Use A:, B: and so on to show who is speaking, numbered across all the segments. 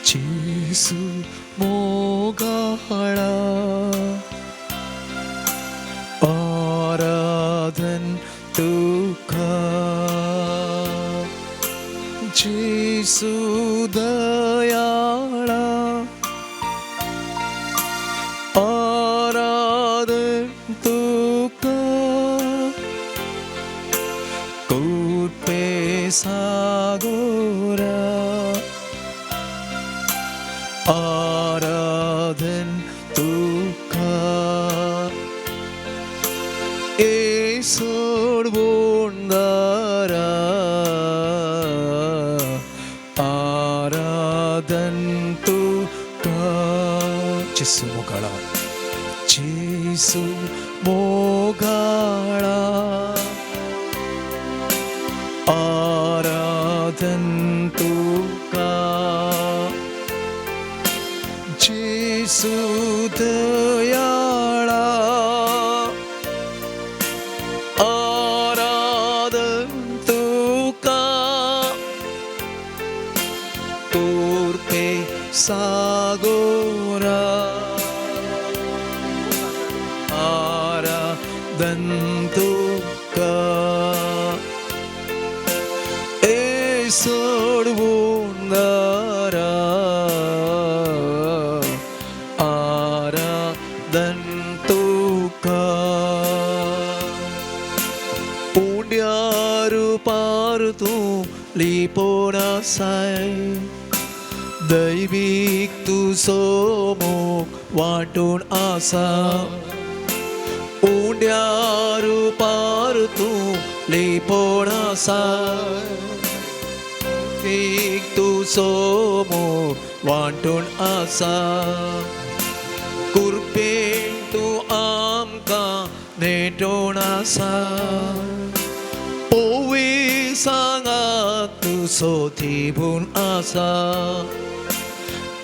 A: जेजू मोगाळा आराधन तुका जेजू दयाळा आराधन तुका कृपे सागोरा आराधन तुका येसोड बोंदारा आराधन तुका जेजू मोगाळा जेजू मोगाळा आराधन तुका जेजू दयाळा आराधन तुका कृपे सागोरा आराधन तुका येसोड बोंदारा आराधन तुका उंड्यार पार तूं लिपोवन आसाय दैवीक तुजो मोग वांटून आसा उंड्यार पार तूं लिपोवन आसाय दैवीक तुजो मोग वांटून आसा कृपेन तूं आमकां नेटोवन आसा पोवी सांगात तुजो थिबून आसा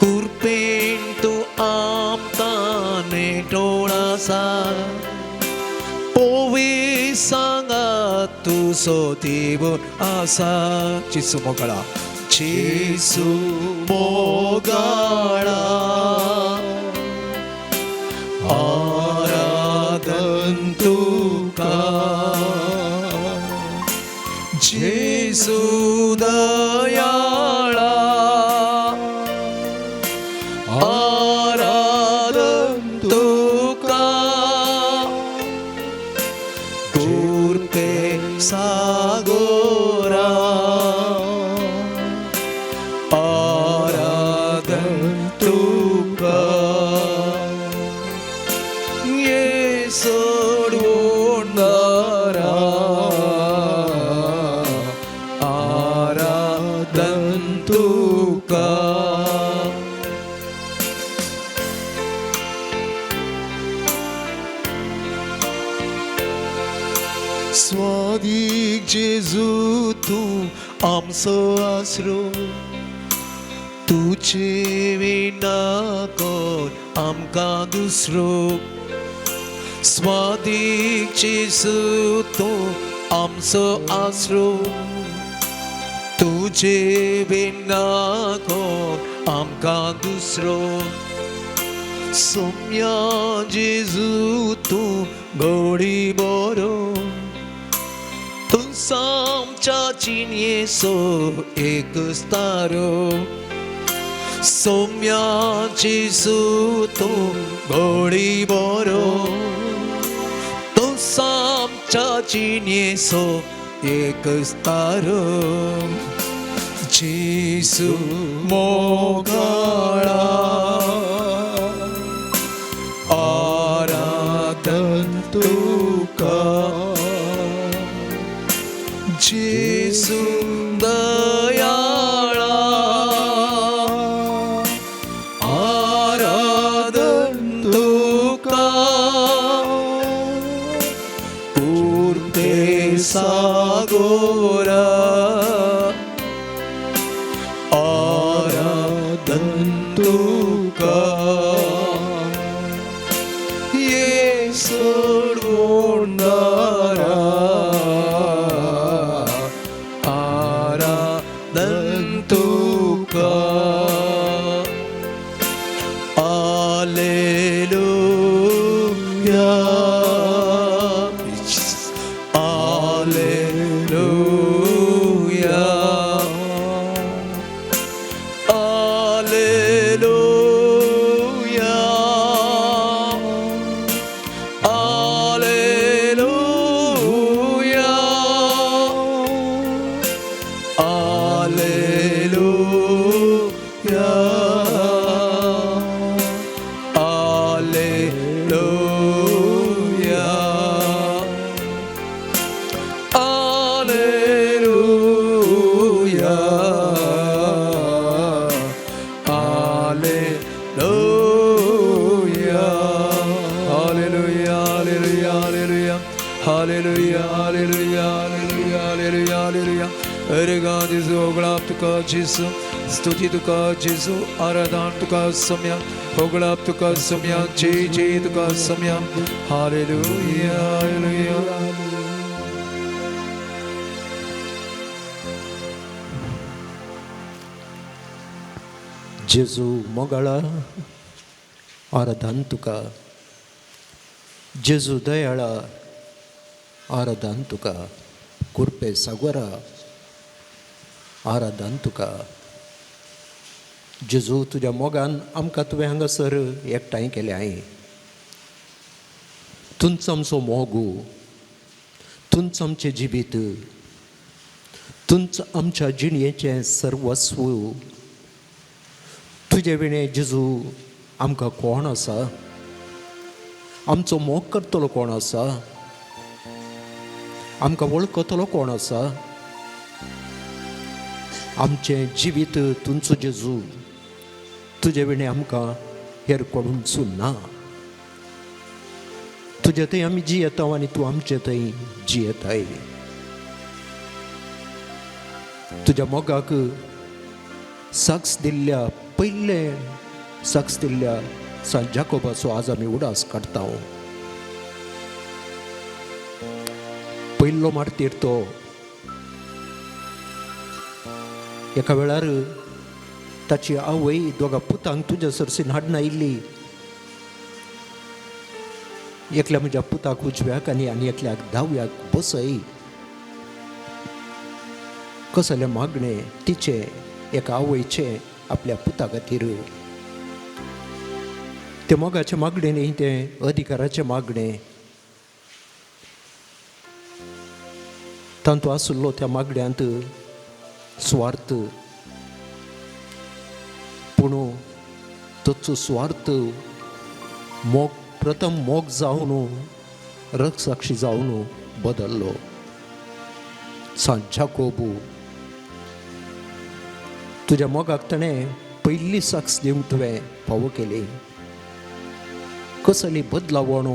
A: कृपेन तूं आमकां नेटोवन आसा पोवी सांगात तुजो थिबून आसा जेजू मोगाळा जेजू मोगाळा आराधन तुका जेजू दयाळा आराधन तुका कृपे सागोरा आराधन तुका येसोड बोंदारा आराधन तुका. स्वादीक जेजू तूं आमचो आसरो तुजे विना कोण आमकां दुसरो स्वादीक जेजू तूं आमचो आसरो तुजे विना कोण आमकां दुसरो सोम्या जेजू तूं गोडी बरो तूं आमच्या जिणयेचो एक तारो सोम्या जेजू तूं गोडी बरो तूं आमच्या जिणयेचो एक तारो जेजू मोगाळा आराधन तुका जेजू दयाळा आराधन तुका कृपे सागोरा आराधन तुका येसोड बोंदारा आराधन तुका. अरगा जेजू होगळाप तुका जेजू स्तुती तुका जेजू आराधन तुका सम्या होगळाप तुका सम्या जय जय तुका सम्या. Hallelujah hallelujah.
B: जेजू मोगाळा आराधन तुका, जेजू दयाळा आराधन तुका, कुरपे सागवरा आराधन तुका. जेजू तुज्या मोगान आमकां तुवें हांगासर एकठांय केलें हांवें. तुंच आमचो मोगू, तुंच आमचें जिवीत, तुंच आमच्या जिणयेचें सर्वस्व. तुजे विणें जेजू आमकां कोण आसा? आमचो मोग करतलो कोण आसा? आमकां वळखतलो कोण आसा? आमचें जिवीत तुमचो जेजू, तुजे विणें आमकां हेर कोणूच ना. तुजे थंय आमी जियेता आनी तूं आमचे थंय जियेताय. तुज्या मोगाक साक्ष दिल्ल्या, पयले साक्ष दिल्ल्या सांत जाकोबाचो आज आमी उडास काडटा. पयलो मार्तीर तो एका वेळार ताची आवय दोगा पुतांक तुज्या सरसीन हाडून आयिल्ली. एकल्या म्हज्या पुताक उजव्याक आनी आनी एकल्याक दाव्याक बसय. कसलें मागणें तिचें एका आवयचें आपल्या पुता खातीर. तें मोगाचें मागणें न्ही, तें अधिकाराचें मागणें. तांतू आशिल्लो त्या मागण्यांत स्वार्थ, पूण तोच स्वार्थ मोग, प्रथम मोग जावन रक्साक्षी जावन बदल्लो. सांत जाकोबू तुज्या मोगाक ताणें पयली साक्ष दिवंक तुवें फावो केली. कसली बदलावण.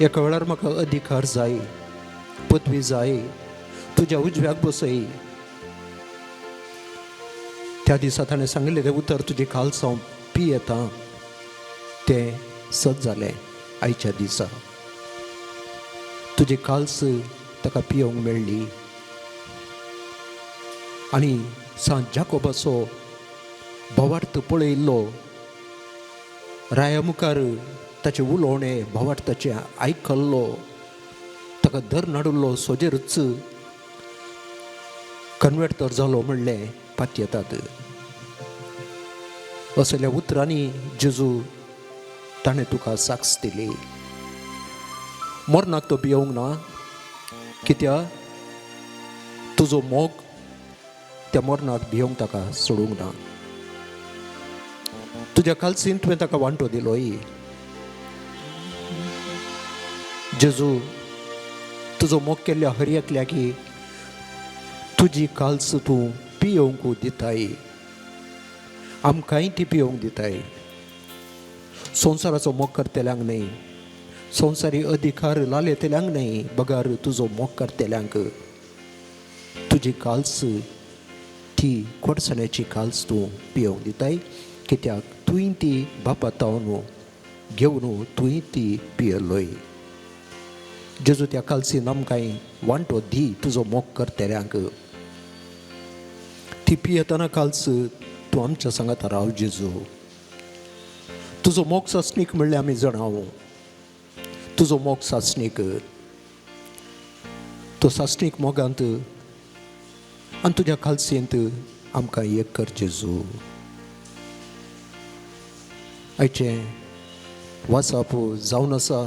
B: एका वेळार म्हाका अधिकार जाय, पदवी जाय, तुज्या उजव्याक बसय. त्या दिसा ताणें सांगिल्लें तें उतर तुजी खालसांव हांव पियेता, तें सत जालें. आयच्या दिसा तुजी काल्स ताका पियोवंक मेळ्ळी. आनी सांत जाकोबाचो भावार्थ पळयल्लो, राया मुखार ताचें उलोवणें भावार्थाचें आयकल्लो, ताका धर नाडुल्लो सोजेरूच कन्वर्ट तर जालो म्हणलें पातयेतात. असल्या उतरांनी जेजू ताणें तुका साक्ष दिली. मरणाक तो भियोवंक ना, कित्याक तुजो मोग त्या मरणाक भियोवंक ताका सोडूंक ना. तुज्या कालसीन तुवें ताका वांटो दिलोय. जेजू तुजो मोग केल्ल्या हर एकल्याक तुजी काल्स तूं पियोवंक दिताय, आमकांय ती पियोवंक दिताय. संवसाराचो मोग करतल्यांक न्हय, संवसारी अधिकार लालयतल्यांक न्हय, बगार तुजो मोग करतल्यांक तुजी काल्स ती कोडसण्याची काल्स तूं पियोवंक दिताय. कित्याक तुवें ती बापा तावन घेवन तुवें ती पियलोय. जेजू त्या कालसीन आमकांय वांटो दी तुजो मोग करतल्यांक. ती पियेतना काल्स तूं आमच्या सांगाता राव जेजू. तुजो मोग सासणीक म्हणल्यार आमी जाणाव, तुजो मोग सासणीक, तो सासणीक मोगांत आनी तुज्या खालसेंत आमकां एक कर जेजू. आयचें वाचप जावन आसा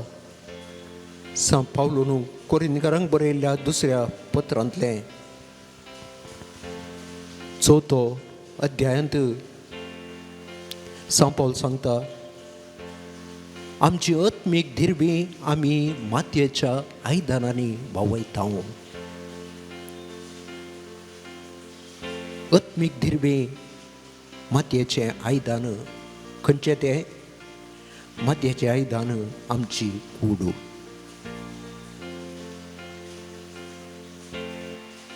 B: सांत पावलून कोरिंदकारांक बरयल्ल्या दुसऱ्या पत्रांतलें चवथो अध्यायांत सांत पावल सांगता, आमची आत्मीक दिरवी आमी मातयेच्या आयदनांनी व्हांवयता. आत्मीक दिरवी मातयेचें आयदन खंयचें तें? मातयेचें आयदन आमची कूड.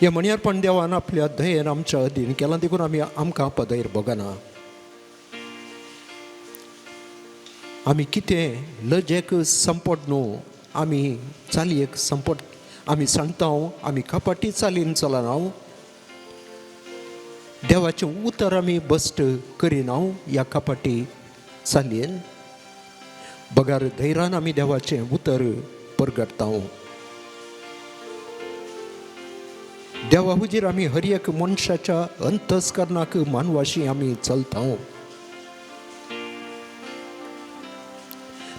B: ह्या म्हणयारपण देवान आपल्या दयेन आमच्या अधीन केलां देखून आमी आमकां पदयर भोगना. आमी कितें लजेक संपट न्हू, आमी चालयेक संपट, आमी सांगता आमी कपाटी चालीन चलना, देवाचें उतर आमी बस्ट करिना ह्या कपाटी चालयेन, बगर धैर्यान आमी देवाचें उतर परगटता. देवा हुजीर आमी हर एक मनशाच्या अंतस्करणाक मानवाशी आमी चलता.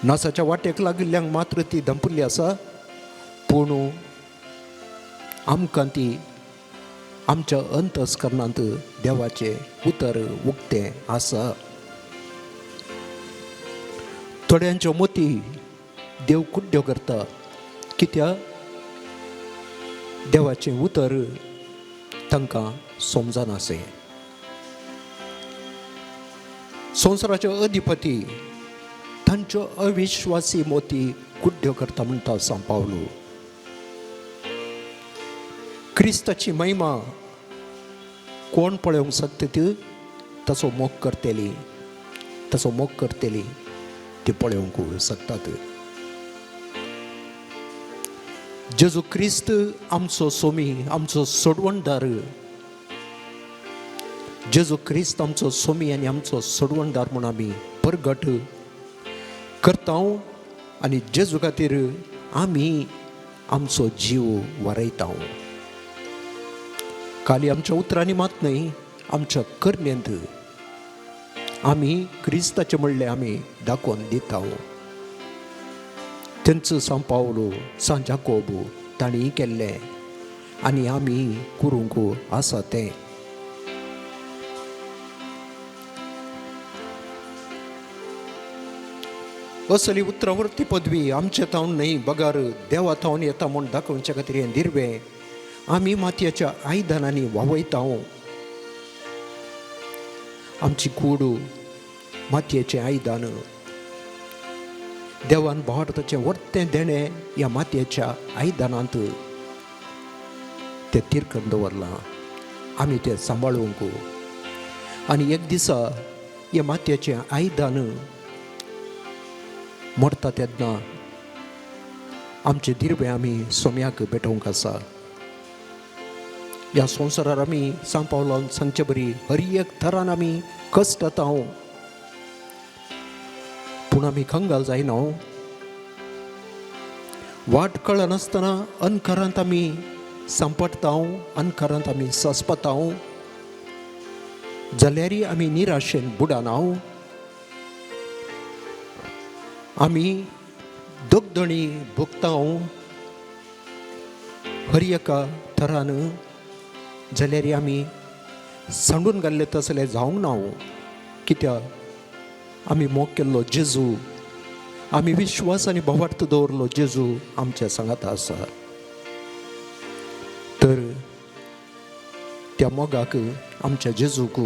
B: नासाच्या वाटेक लागिल्ल्यांक मात्र ती दंपुल्ली आसा, पूण आमकां ती आमच्या अंतस्करणांत देवाचें उतर उक्तें आसा. थोड्यांच्यो मोती देव कुड्ड्यो करता, कित्याक देवाचें उतर तांकां समजनासें. संवसाराच्यो अधिपती तांच्यो अविश्वासी मोती कुड्ड्यो करता म्हणटा सांव पावलो. क्रिस्ताची महिमा कोण पळोवंक शकता ती ताचो मोग करतली, ताचो मोग करतली ती पळोवंक शकतात. जेजू क्रिस्त आमचो सोमी, आमचो सोडवणदार. जेजू क्रिस्त आमचो सोमी आनी आमचो सोडवणदार म्हूण आमी परगट करता आनी जेजू खातीर आमी आमचो जीव वारयता. खाली आमच्या उतरांनी मात न्हय, आमच्या करण्यांत आमी क्रिस्ताचें म्हणलें आमी दाखोवन दिता. तेंचो सांव पावलो, सांव जाकोब तांणी केल्लें आनी आमी करूंक आसा तें. असली उतरावर्ती पदवी आमचे थावन न्हय बगर देवा थावन येता म्हूण दाखोवचे खातीर हें दिर्वें आमी मातयेच्या आयदनांनी वावयता. आमची कूड मातयेचें आयदन, देवान भारताचें वर्तें देणें ह्या मातयेच्या आयदनांत तें तिरकन दवरलां, आमी तें सांबाळूंक. आनी एक दिसा ह्या मातयेचें आयदन मरता तेन्ना आमचें दिर्वें आमी सोम्याक भेटोवंक आसा. ह्या संवसारार आमी सांव पावलान सांगचे बरी हर एक थरान आमी कश्ट जाता, पूण आमी कंगाल जायना. वाट कळनासतना अनकारांत आमी सांपडटा, अनकारांत आमी सस्पता, जाल्यारय आमी निराशेन बुडना. आमी दगदणी भोगता हर एका थरान, जाल्यार आमी सांडून घाल्ले तसले जावंक ना. कित्याक आमी मोग केल्लो जेजू, आमी विश्वास आनी भावार्थ दवरलो जेजू आमच्या सांगाता आसा. तर त्या मोगाक आमच्या जेजूक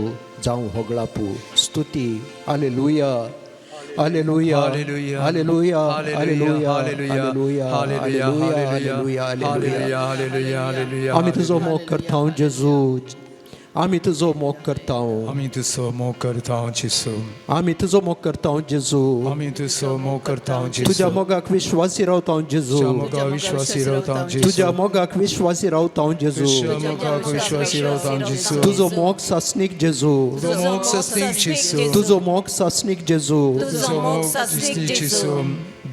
B: जावं होगळापू स्तुती. Hallelujah, hallelujah,
A: hallelujah,
B: hallelujah,
A: hallelujah,
B: hallelujah,
A: hallelujah,
B: hallelujah,
A: hallelujah,
B: hallelujah.
A: Hallelujah, hallelujah.
B: आमी तुजो मोग करता जेजू, आमी तुजो मोग करता,
A: आमी तुजो मोग करता जेजू,
B: आमी तुजो मोग करता जेजू,
A: आमी तुजो मोग करता जेजू.
B: तुज्या मोगाक विश्वासी रावता जेजू,
A: तुज्या मोगाक विश्वासी रावता जेजू,
B: तुज्या मोगाक विश्वासी रावता जेजू,
A: तुज्या मोगाक विश्वासी रावता जेजू.
B: तुजो मोग सासणीक जेजू,
A: तुजो मोग सासणीक जेजू,
B: तुजो मोग सासणीक जेजू,
A: तुजो मोग सासणीक जेजू.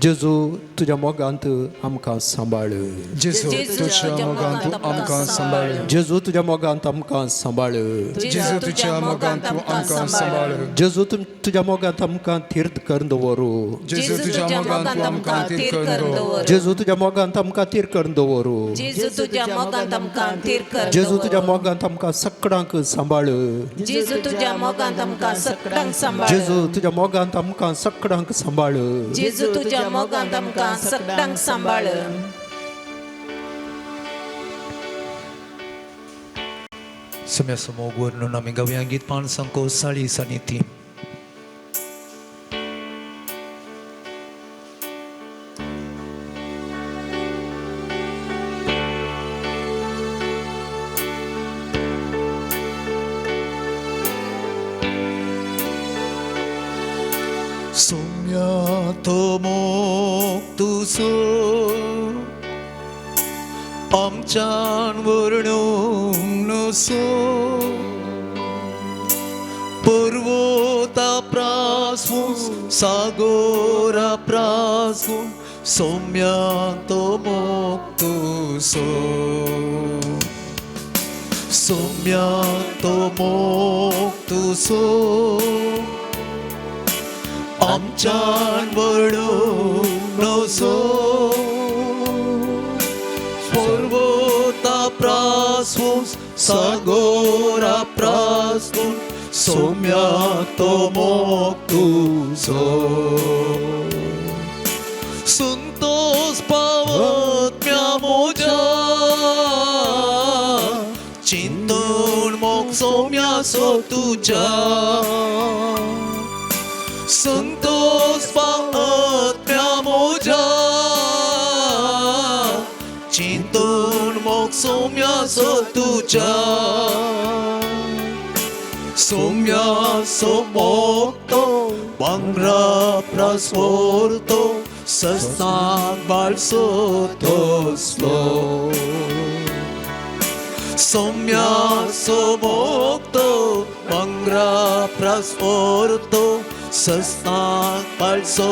B: जेजू तुज्या मोगांत आमकां सांबाळ,
A: जेजू तुज्या मोगांत आमकां सांबाळ,
B: जेजू तुज्या मोगांत आमकां सांबाळ,
A: जेजू तुज्या मोगांत आमकां सांबाळ,
B: जेजू तुज्या मोगांत आमकां तीर्थ करून दवरू,
A: जेजू तुज्या मोगांत आमकां तीर करून दवर,
B: जेजू तुज्या मोगांत आमकां तीर करून दवरू,
C: जेजू तुज्या मोगांत आमकां तीर कर,
B: जेजू तुज्या मोगांत आमकां सगळ्यांक सांबाळ,
C: जेजू तुज्या मोगांत आमकां सगळ्यांक सांबाळ,
B: जेजू तुज्या मोगांत आमकां सगळ्यांक सांबाळ.
C: जेजू तुज्या मोगांत आमकां सगळ्यांक सांबाळ.
A: सम्याचो मोग वर्णून आमी गावया गीत पांच सांको 40 आनी 3. सोम्या तो मोग तुजो आमच्यान वर्णूंक नसो पर्वता प्रासून सागोरा प्रासून सोम्या तो मोग तुजो सोम्या तो मोग तुजो आमच्यान वर्णूंक नसो पर्वता प्रासून सागोरा प्रासून सोम्या तो मोग तुजो संतोष पावत म्या मोजा चिंतून मोग सोम्या सो तुज्या संतोष पावत म्या मोजा चिंतून मोग सोम्या सो तुज्या सोम्या सो मोगतो भांगरा प्रासोरतो सस्नाक बाळसो तसलो सोम्या सो मोगतो भांगरा प्रासोरतो सस्नाक बाळसो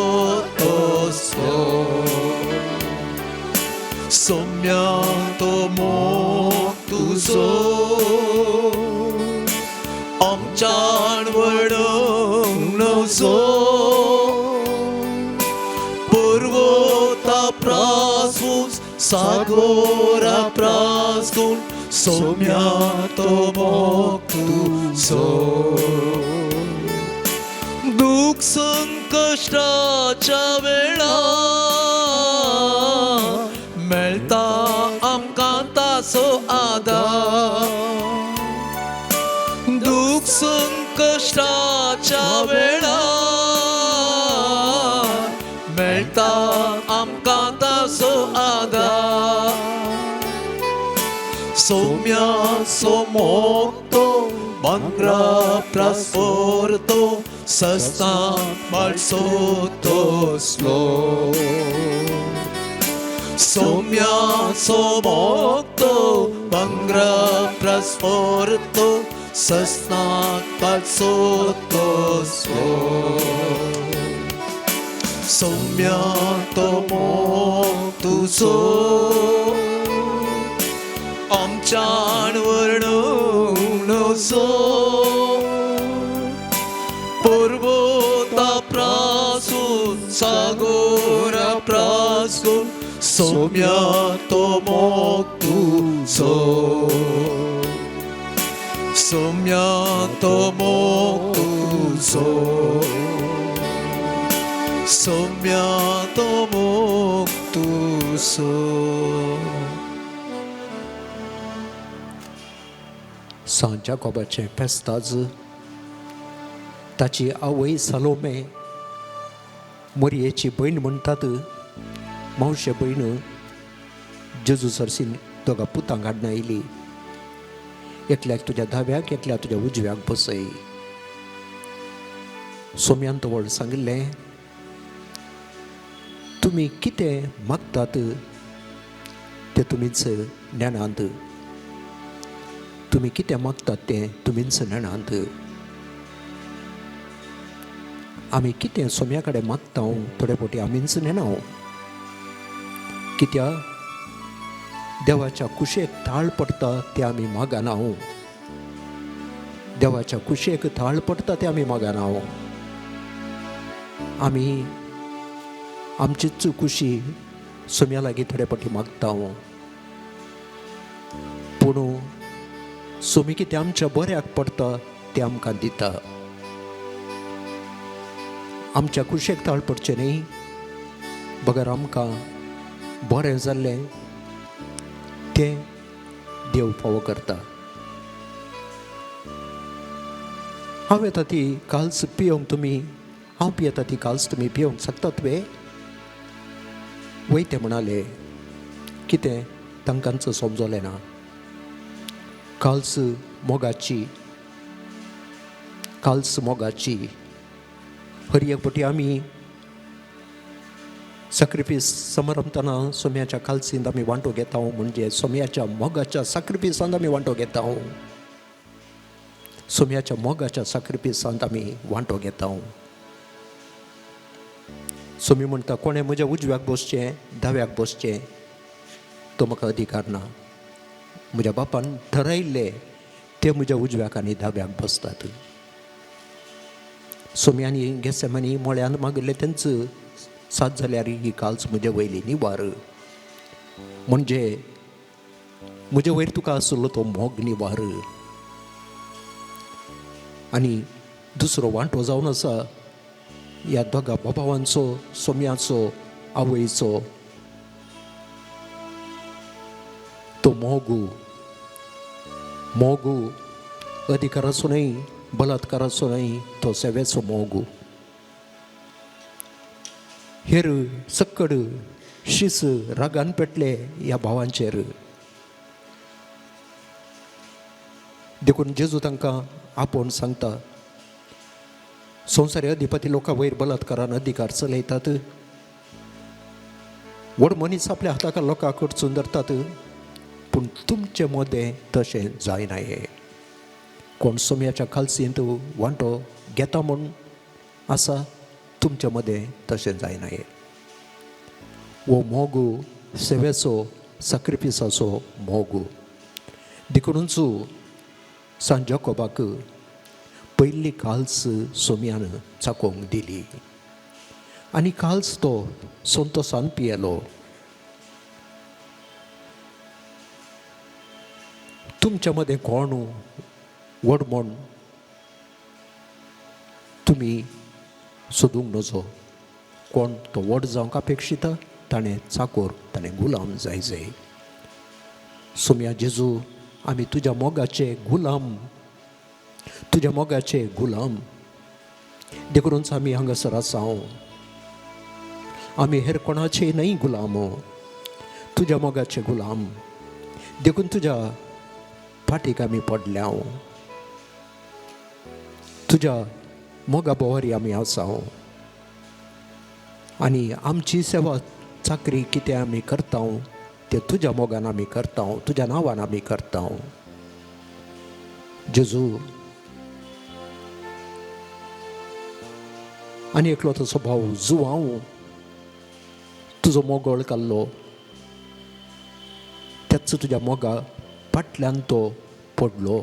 A: तसलो सोम्या तो मोग तुजो आमच्यान वर्णूंक नसो पर्वता प्रासून सागोरा प्रासून सोम्या तो मोग तुजो दुःख संकश्टाच्या वेळा मेळटा आमकां ताचो आदार दुःख संकश्टाच्या वेळा मेळटा आमकां ताचो आदार सोम्या सो मोगतो भांगरा प्रासोरतो सस्ता बाळसो तसलो सोम्या सो मोगतो भांगरा प्रासोरतो सस्नाक बाळसो तसलो सोम्या तो मोग तुजो आमच्यान वर्णूंक नसो पर्वता प्रासून सागोरा प्रासून सोम्या तो मोग तुजो सोम्या तो मोग तुजो सोम्या तो मोग तुजो.
B: सांत जाकोबाचें फेस्ताज ताची आवय सालोमे मोरयेची भयण म्हणटात मावशे भयण जेजू सरसीन दोगा पुतांक हाडून आयली. एकल्याक तुज्या दाव्याक एकल्याक तुज्या उजव्याक बसय. सोम्यान तवळ सांगिल्लें तुमी कितें मागतात तें तुमीच ज्ञानांत तुमी कितें मागतात तें तुमीच नेणांत. आमी कितें सोम्या कडेन मागता थोडे फावटी आमीच नेणा. कित्याक देवाच्या कुशेक थाळ पडटा तें आमी मागना. देवाच्या कुशेक थाळ पडटा तें आमी मागना. आमी आमचीच कुशी सोम्या लागीं थोडे फावटी मागता. पूण सोमी कितें आमच्या बऱ्याक पडटा तें आमकां दिता. आमच्या कुशेक ताळ पडचें न्ही बगर आमकां बरें जाल्लें तें देव फावो करता. हांव येता ती काल्स पियोंक तुमी हांव पियेता ती काल्स तुमी पियोंक शकतात वे? वयते म्हणाले कितें तांकांच समजलें ना. काल्स मोगाची काल्स मोगाची. हर एक फावटी आमी साक्रिफीस समारंभतना सोम्याच्या खालसींत आमी वांटो घेता, म्हणजे सोम्याच्या मोगाच्या साक्रिफिसांत आमी वांटो घेता. सोम्याच्या मोगाच्या साक्रिफिसांत आमी वांटो घेता. सोमी म्हणटा, कोणें म्हज्या उजव्याक बसचें दाव्याक बसचें तो म्हाका अधिकार ना. म्हज्या बापान ठरयल्ले ते म्हज्या उजव्याक आनी दाव्याक बसतात. सोम्यांनी गेसेमानी मळ्यान मागिल्लें तेंच सात जाल्यार ही काल्स म्हजे वयली निवार, म्हणजे म्हजे वयर तुका आसलो तो मोग निवार. आनी दुसरो वांटो जावन आसा ह्या दोगा बाबावांचो, सोम्याचो, आवयचो तो मोगू. मोगू अधिकाराचो न्हय, बलात्काराचो न्हय, तो सेवेचो मोगू. हेर सक्कड शीस रागान पेटले ह्या भावांचेर. देखून जेजू तांकां आपोवन सांगता, संवसारी अधिपती लोकां वयर बलात्कारान अधिकार चलयतात, व्हड मनीस आपल्या हाताक लोकां कडसून धरतात, पूण तुमचे मदें तशें जायना. हें कोण सोम्याच्या खालसींत वांटो घेता म्हूण आसा, तुमचे मदें तशें जायना. हें हो मोगू सेवेचो, साक्रिफिसाचो मोगू. देखूनच सांत जाकोबाक पयली काल्स सोम्यान चाकोंक दिली आनी काल्स तो संतोसान पियेलो. तुमच्या मदें कोण व्हड म्हूण तुमी सोदूंक नजो. कोण तो व्हड जावंक अपेक्षिता ताणें चाकोर, ताणें गुलाम जाय जाय. सोम्या जेजू, आमी तुज्या मोगाचे गुलाम, तुज्या मोगाचे गुलाम. देखूनच आमी हांगासर आसा. आमी हेर कोणाचे न्हय गुलाम, तुज्या मोगाचे गुलाम. देखून तुज्या फाटीक आमी पडल्या, तुज्या मोगा बोवारी आमी आसा. आनी आमची सेवा चाकरी कितें आमी करता तें तुज्या मोगान आमी करता, तुज्या नांवान आमी करता. जेजू, आनी एकलो तसो भाव जुवांव तुजो मोगोळ काडलो, त्याच तुज्या मोगा फाटल्यान तो पडलो,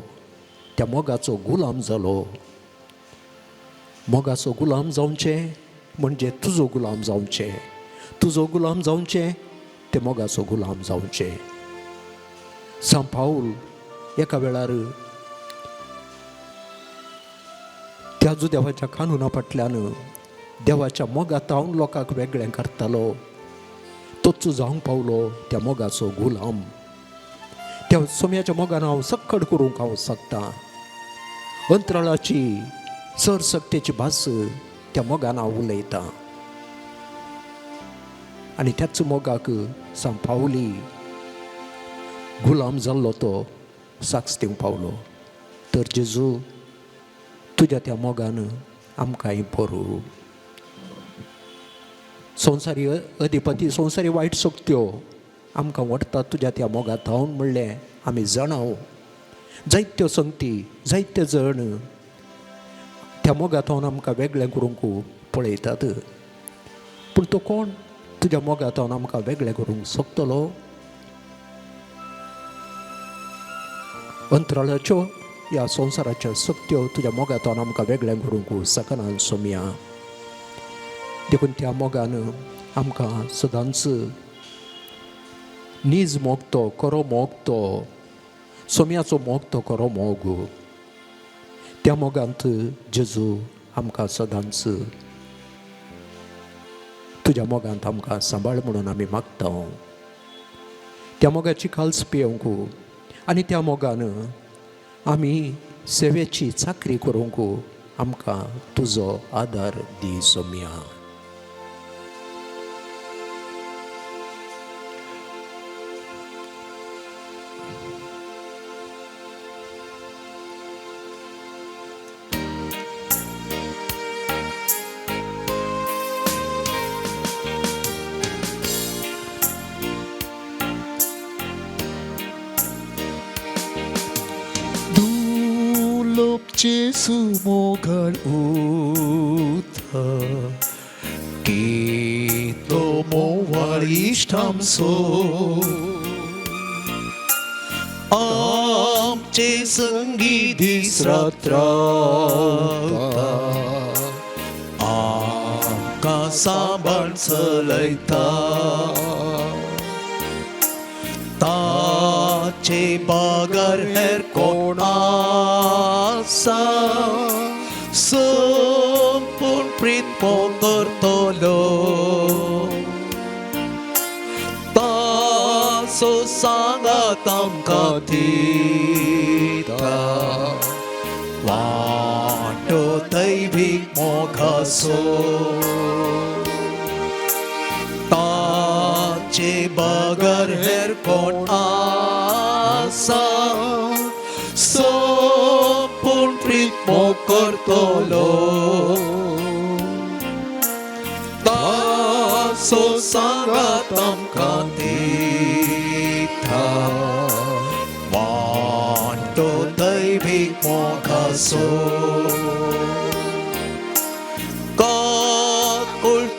B: त्या मोगाचो गुलाम जालो. मोगाचो गुलाम जावचें म्हणजे तुजो गुलाम जावचें, तुजो गुलाम जावचें ते मोगाचो गुलाम जावचें. सांत पावल एका वेळार त्या जुदेवाच्या कानुना फाटल्यान देवाच्या मोगा तावन लोकांक वेगळें करतालो, तोच जावंक पावलो त्या मोगाचो गुलाम. त्या सोम्याच्या मोगान हांव सक्कड करूंक हांव शकता. अंतराळाची चड सक्तेची भास त्या मोगान हांव उलयतां. आनी त्याच मोगाक सांत पावली गुलाम जाल्लो तो साक्ष दिवंक पावलो. तर जेजू, तुज्या त्या मोगान आमकांय भरू. संवसारी अधिपती, संवसारी वायट शक्त्यो आमकां व्हरता तुज्या त्या मोगा धांवन म्हणलें आमी जाणाव. जायत्यो संगती, जायते जण त्या मोगा धांवन आमकां वेगळें करूंक पळयतात, पूण तो कोण तुज्या मोगा धांवन आमकां वेगळें करूंक शकतलो? अंतराळाच्यो ह्या संवसाराच्यो शक्त्यो तुज्या मोगा धांवन आमकां वेगळें करूंक शकना सोम्या. देखून त्या मोगान आमकां सदांच नीज मोग तो, खरो मोग तो, सोम्याचो मोग तो खरो मोग. त्या मोगांत जेजू आमकां सदांच तुज्या मोगांत आमकां सांबाळ म्हणून आमी मागता. त्या मोगाची खाल्स पियोवंक आनी त्या मोगान आमी सेवेची चाकरी करूंक आमकां तुजो आदार दी सोम्या.
A: लोक जेजू मोगळ उता कितलो मोवाळ इश्ट आमचो आमचे संगी दीस रात रावता आमकां सांबाळ चलयता ताचे बगर हेर कोण आसा संपूर्ण प्रीत करतलो ताचो सांगात आमकां दिता वांटो दैवीक मोगाचो ताचे बगर हेर कोण आसा संपूर्ण प्रीत मोग करतलो ताचो सांगात आमकां दिता वांटो दैवीक मोगाचो काकुळताची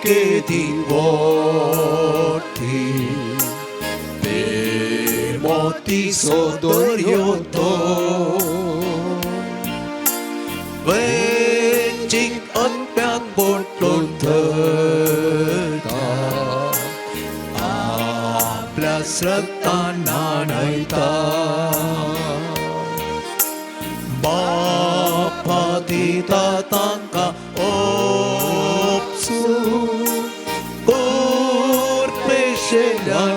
A: केदी वोटी मोतीचो दर्यो तो वेंचीक अत्म्याक बोटून धरता आपल्या श्रद्धा न्हाणयता बापा दिता तांकां ओपसू कोरपेशेल्या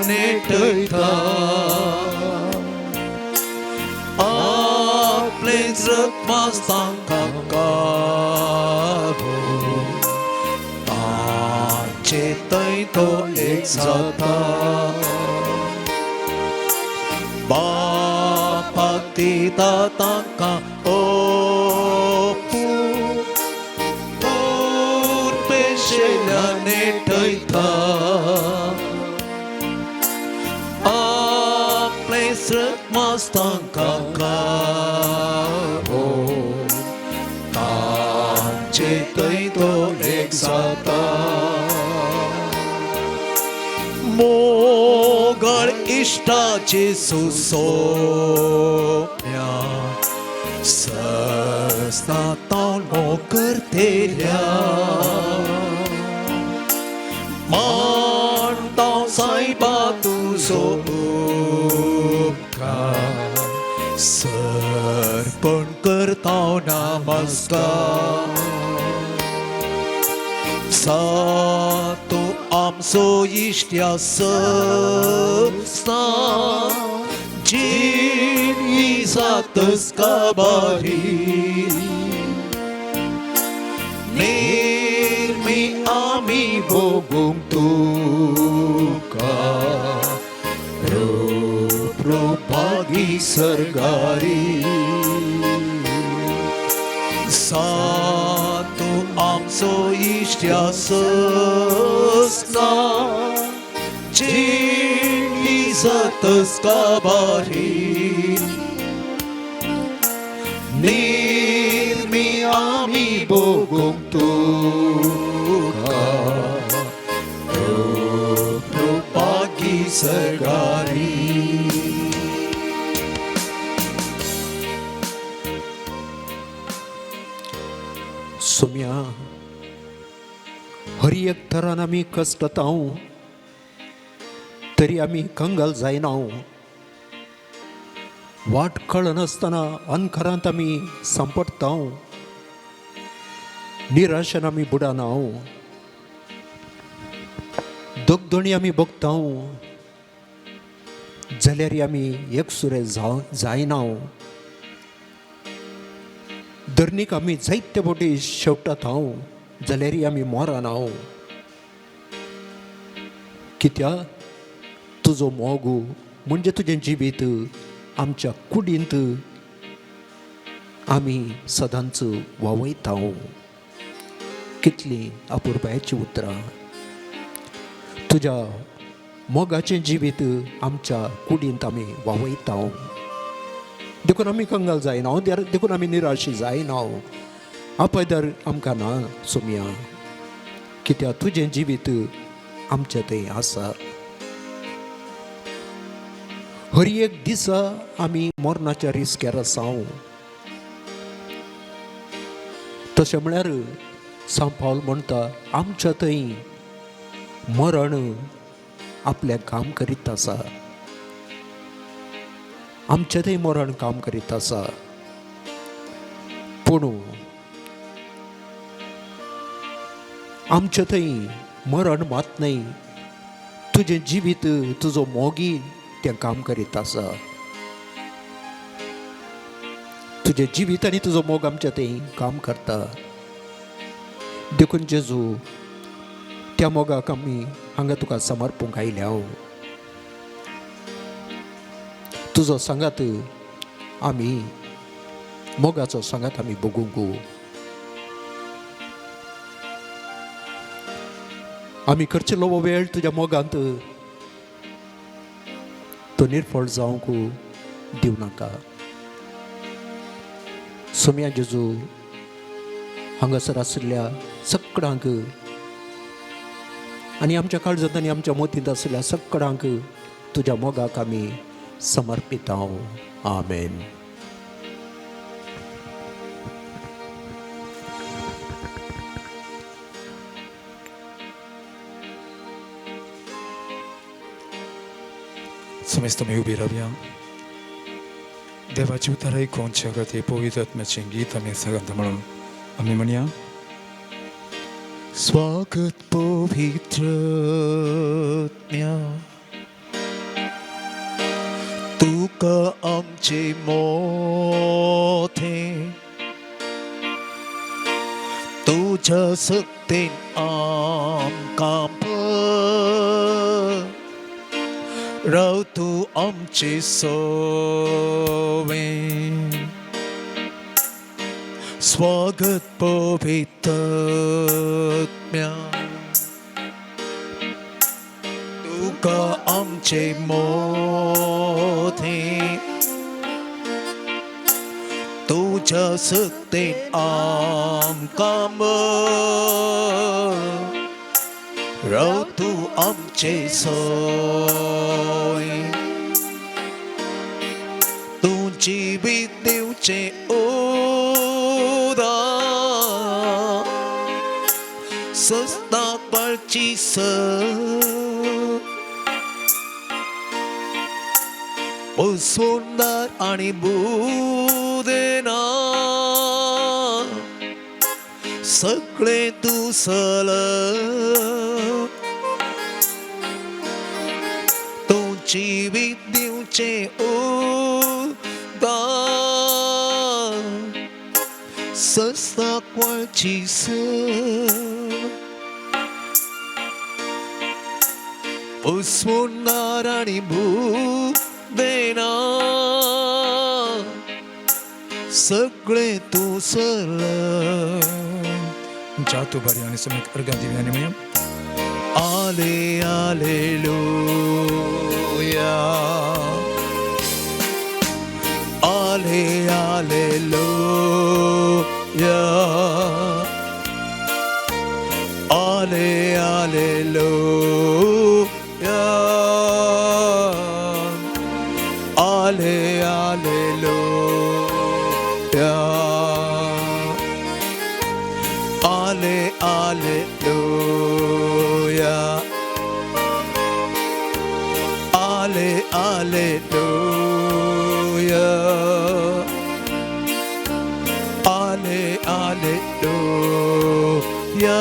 A: नेटयता आपलें रक्तमास तांकां काबू तांचे थंय तो एक जाता बापाक दिता तांकां ओपू पेशेल्या नेटयता आपलें रक्तमास तांकां काबू तांचे थंय तो एक जाता मोगळ इश्टाचे सुसोम्या सस्ता तो करतेल्या मानता सायबा तुजो उपकार सर्पण करता नमस्कार सातो आमचो इश्ट्या सस्ता जीण ही जातस काबारी निर्मी आमी भोगूंक तुका रूप रूपागी सरगारी सातो आमचो इश्ट्या सस्ता जीण ही जातस काबारी निर्मी आमी भोगूंक तुका रूप रूपागी सरगारी.
B: सोम्या, हर एक तरान आमी कश्टता तरी आमी कंगाल जायना. वाट कळनासतना अंधकारांत आमी सांपडटा, निराशेन आमी बुडाना, दगदणी आमी भोगता जाल्यार आमी एकसुरे जायना. धरणीक आमी जायते फावटी शेवटात हांव जाल्यार आमी मोराना. कित्याक तुजो मोग म्हणजे तुजें जिवीत आमच्या कुडींत आमी सदांच वावयता. कितलीं अपुरबायेचीं उतरां. तुज्या मोगाचें जिवीत आमच्या कुडींत आमी वावयता. देखून आमी कंगाल जायना, देखून आमी निराशी जायना. आपयदर आमकां ना सोमया, कित्याक तुजें जिवीत आमचें थंय आसा. हर एक दिसा आमी मरणाच्या रिस्क्यार आसा. तशें म्हळ्यार सांव पावल म्हणटा आमच्या थंय मरण आपलें काम करीत आसा, आमचें थंय मरण काम करीत आसा. पूण आमचें थंय मरण मात न्हय, तुजें जिवीत तुजो मोगी तें काम करीत आसा. तुजें जिवीत आनी तुजो मोग आमच्या थंय काम करता. देखून जेजू त्या मोगाक आमी हांगा तुका समर्पूंक आयल्या. तुजो सांगात आमी मोगाचो सांगात आमी बगूंक. आमी खर्चिल्लो हो वेळ तुज्या मोगांत तो निर्फळ जावंक दिवं नाका. सोम्या जेजू हांगासर आशिल्ल्या सगळ्यांक आनी आमच्या काळजांत आनी आमच्या मतींत आशिल्ल्या सगळ्यांक तुज्या मोगाक आमी समर्पितांव. आमेन.
A: समेस्त आमी उबी रावया. देवाची उतरां आयकुच्या खातीर पवित्र आत्म्याचें गीत आमी सगळ्यांत म्हणून आमी म्हणया. स्वागत पवित्र आत्म्या, तुका आमचे मोठे, तुज्या सक्तेन आमकां भर, राव तूं आमचे सोवे. स्वागत पवित्र आत्म्या, तुका आमचे मोठे, तुज्या सक्तेन आमकां भर, राव तूं आमचे सोय. तूं जिवीत दिवचें उदक, सस्ताक पाळची स, सुंदर आनी बुदेना सगळें तूं सल. तूं जिवीत दिवचें उदक, सस्ताक वळची स, सुंदर आनी देना सगळें तूं सल. जातू बरी आनी समीक अर्गां दिवया आनी म्हणया. आले आलेलुया, आले आलेलुया, आले आलेलुया, आले आलेलुया, आले आलेलुया, आले आलेलुया, आले आलेलुया, आले आलेलुया,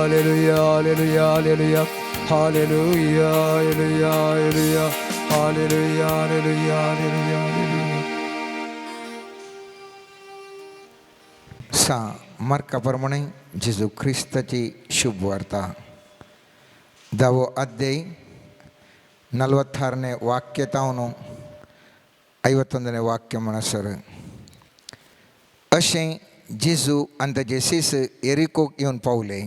A: hallelujah, hallelujah, hallelujah, hallelujah, hallelujah, hallelujah, hallelujah, hallelujah, hallelujah, hallelujah.
D: सा मार्का प्रमाणे जेजू ख्रिस्ताची शुभ वार्ता, धावो अध्याय, 46ನೇ ವಾಕ್ಯ ತಾವನು 51ನೇ ವಾಕ್य म्हणसर. अशें जेजू आनी ताजे शिस एरिकोक येवन पावले.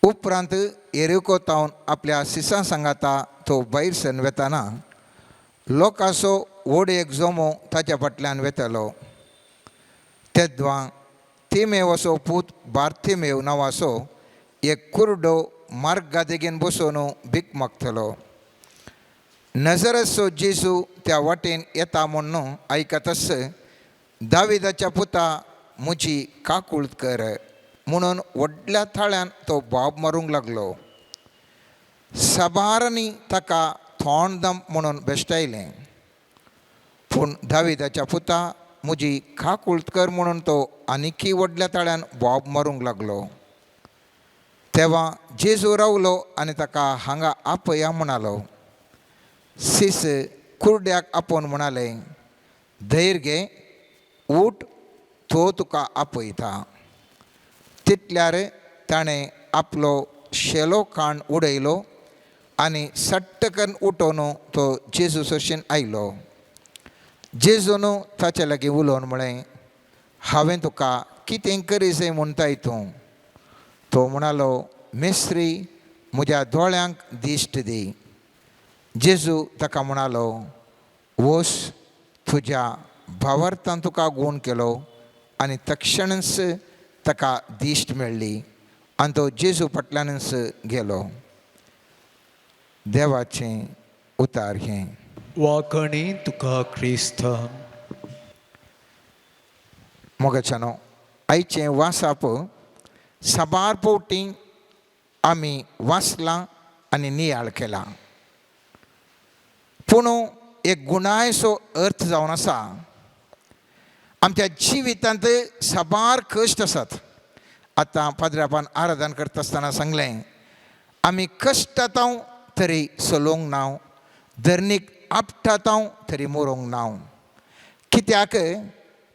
D: उपरांत येरिको तावन आपल्या सिसां सांगाता तो भायर सरून वेताना लोकांचो व्हड एक जमो ताच्या फाटल्यान वेतालो. तेद्वां तिमेवाचो पूत बार्थिमेव नांवाचो एक कुरडो मार्गा देगेन बसोवन भीक मागतलो. नजरसो जेजू त्या वाटेन येता म्हूण आयकतच दाविदाच्या पुता म्हजी काकूळत कर म्हणून व्हडल्या थाळ्यान तो बाब मारूंक लागलो. साबारांनी ताका थोंड दम म्हणून बेश्टायलें, पूण दाविदाच्या पुता म्हजी काकूळत कर म्हणून तो आनिकी व्हडल्या ताळ्यान बोब मारूंक लागलो. तेवा जेजू रावलो आनी ताका हांगा आपया म्हणालो. सीस कुर्ड्याक आपोवन म्हणाले, धैर्य घे, उठ, तो तुका आपयता. तितल्यार ताणें आपलो शेलो काण उडयलो आनी सट्ट करून उठोवन तो जेजू सरशीन आयलो. जेजून ताचे लागीं उलोवन म्हळें, हांवें तुका कितें करी जाय म्हणटाय तूं? तो म्हणालो, मेस्त्री, म्हज्या दोळ्यांक दिश्ट दी. जेजू ताका म्हणालो, वोस, तुज्या भावार्थान तुका गूण केलो. आनी तक्षणच ताका दिश्ट मेळ्ळी आनी तो जेजू फाटल्यानच गेलो. देवाचें उतार हें.
A: वाकणी तुका क्रिस्ता.
D: मोगाच्यानो, आयचें वासाप साबार फावटी आमी वाचलां आनी नियाळ केला, पूण एक गुणायसो अर्थ जावन आसा. आमच्या जिवितांत साबार कश्ट आसात. आतां पाद्रापान आराधन करता आसतना सांगलें, आमी कश्टातांव तरी चलोवंक ना, धरणीक आपटातांव तरी मरोंक ना. कित्याक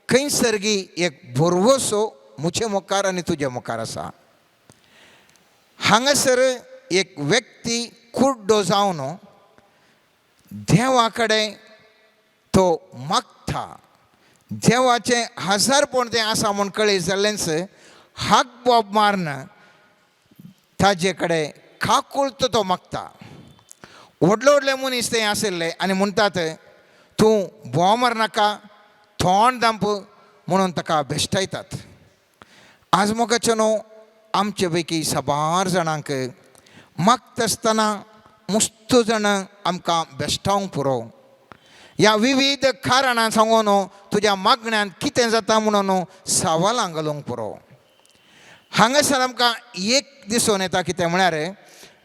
D: खंयसरगी एक भरवसो म्हजे मुखार आनी तुजे मुखार आसा. हांगासर एक व्यक्ती कुड्डो जावन देवा कडेन तो मागता. देवाचें हजारपण तें आसा म्हूण कळी जाल्लेंच हाक बोब मारन ताजे कडेन काकुळत तो मागता. व्हडले व्हडले मनीस ते आशिल्ले आनी म्हणटात, तूं बोव मारनाका, थोंड दांप म्हणून ताका भेश्टायतात. आज मोगाचें न्हू आमचे पैकी साबार जाणांक मागता आसतना मुस्त जाणां आमकां बेश्टावंक पुरो. ह्या विविध कारणां सांगून तुज्या मागण्यान कितें जाता म्हणून सवालां घालूंक पुरो. हांगासर आमकां एक दिसून येता कितें म्हळ्यार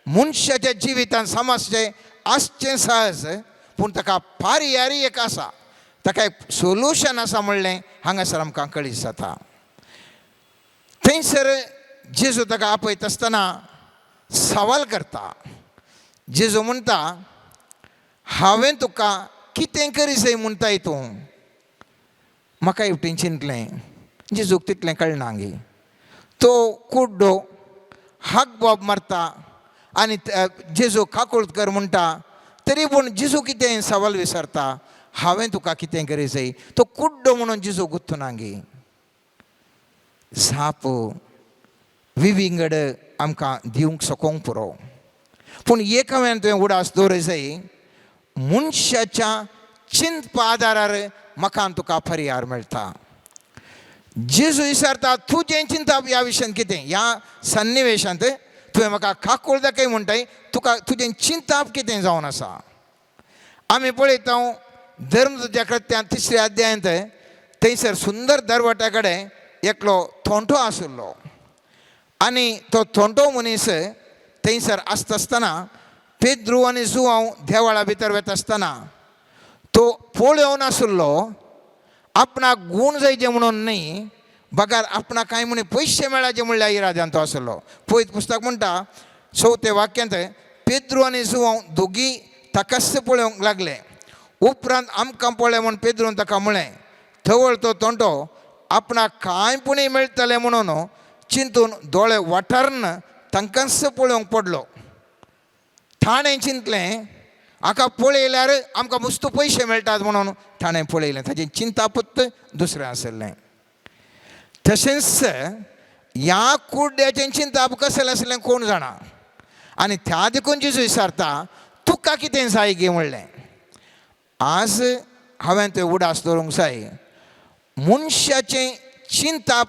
D: मनशाच्या जिवितांत समजचें आसचें सहज, पूण ताका पर्याय एक आसा, ताका एक सोल्युशन आसा म्हणलें हांगासर आमकां कळीत जाता. थंयसर जेजू ताका आपयता आसतना सवाल करता. जेजू म्हणटा, हांवें तुका कितें करी जाय म्हणटाय तूं? म्हाका एकटेन चिंतलें, जेजूक तितलें कळना गे. तो कुड्डो हाक बोब मारता आनी जेजू काकुळत कर म्हणटा, तरी पूण जेजू कितें सवाल विसरता, हांवें तुका कितें करी जाय? तो कुड्डो म्हणून जेजू गुत्तुना गे. जाप विविंगड आमकां दिवंक सकोंक पुरो, पूण एक हांवें तुवें उडास दवर जाय, मनशाच्या चिंतपा आदारार म्हाका तुका पर्याय मेळटा. जेजू विचारता, तुजें चिंतप ह्या विशयान कितें? ह्या सन्निवेशांत तुवें म्हाका काकूळ दाखय म्हणटाय, तुका तुजें चिंतप कितें जावन आसा? आमी पळयता धर्मदूत्या कृत्यां तिसऱ्या अध्यायांत थंयसर सुंदर दरवट्या कडेन एकलो थोंटो आशिल्लो आनी तो थोंटो मनीस थंयसर आसता आसतना पेद्रू आनी जुवांव देवळा भितर वता आसतना तो पळोवन आशिल्लो. आपणाक गूण जायचे म्हणून न्हय, बगर आपणाक कांय म्हण पयशे मेळाचे म्हणल्या इराद्यान तो आशिल्लो. पयत पुस्तक म्हणटा चवथ्या वाक्यांत, पेद्रू आनी जुवांव दोगी ताकाच पळोवंक लागले. उपरांत आमकां पळय म्हूण पेद्रून ताका म्हळें, थवळ तो तोंटो आपणाक कांय पुणी मेळटलें म्हणून चिंतून दोळे वाठारन तांकांच पळोवंक पडलो. ताणें चिंतलें, हाका पळयल्यार आमकां मुस्त पयशे मेळटात म्हणून ताणें पळयलें. ताचें चिंतापत्त दुसरें आशिल्लें. तशेंच ह्या कुड्ड्याचें चिंताप कसलें आसलें कोण जाणा. आनी त्या देखून जेजू विचारता तुका कितें जाय गे म्हणलें. आज हांवें तें उडास दवरूंक जाय, मनशाचें चिंताप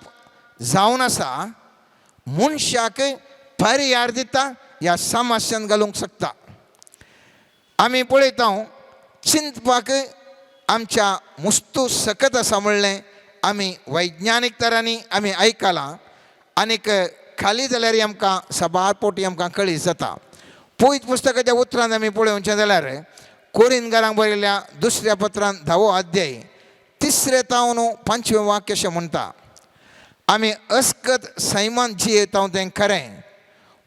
D: जावन आसा मनशाक परिहार दिता ह्या समस्यान घालूंक शकता. आमी पळयता चिंतपाक आमच्या मुस्तू सकत आसा म्हणलें आमी वैज्ञानीक तरांनी आमी आयकलां आनीक खाली जाल्यार आमकां साबार पोटी आमकां कळी जाता. पयत पुस्तकाच्या उतरान आमी पळोवचें जाल्यार कोरिनगारांक बरयल्ल्या दुसऱ्या पत्रान 10वो अध्याय 3 तावन 5वें वाक्य अशें म्हणटा, आमी अस्कत सैमान जियेता तें खरें,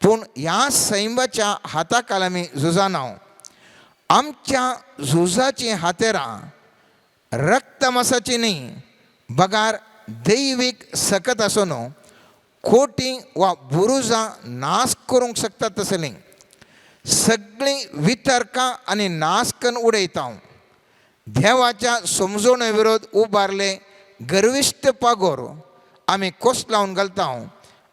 D: पूण ह्या सैमाच्या हाताखाल आमी झुजाना. आमच्या झुजाचीं हातेरां रक्तमासाची न्ही बगार दैवीक सकत आसून कोटी वा बुरुजां नाश करूंक शकतात तसलीं सगळीं वितर्कां आनी नाश करून उडयता. देवाच्या समजवणे विरोध उबारले गर्विश्ट पागोर आमी कोस लावन घालता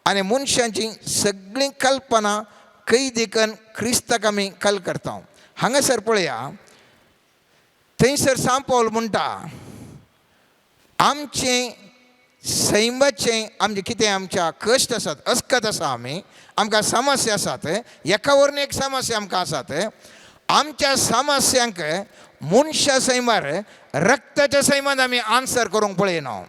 D: आनी मनशांची सगळीं कल्पना कैदी कन्न क्रिस्ताक आमी कल करता. हांगासर पळया थंयसर सांपावल म्हणटा आमचें सैमाचें आमचें कितें आमच्या कश्ट आसात, अस्कत आसा, आमी आमकां समस्या आसात, एका वरून एक समस्या आमकां आसात. आमच्या समस्यांक मनशा सैमार रक्ताच्या सैमान आमी आन्सर करूंक पळयना.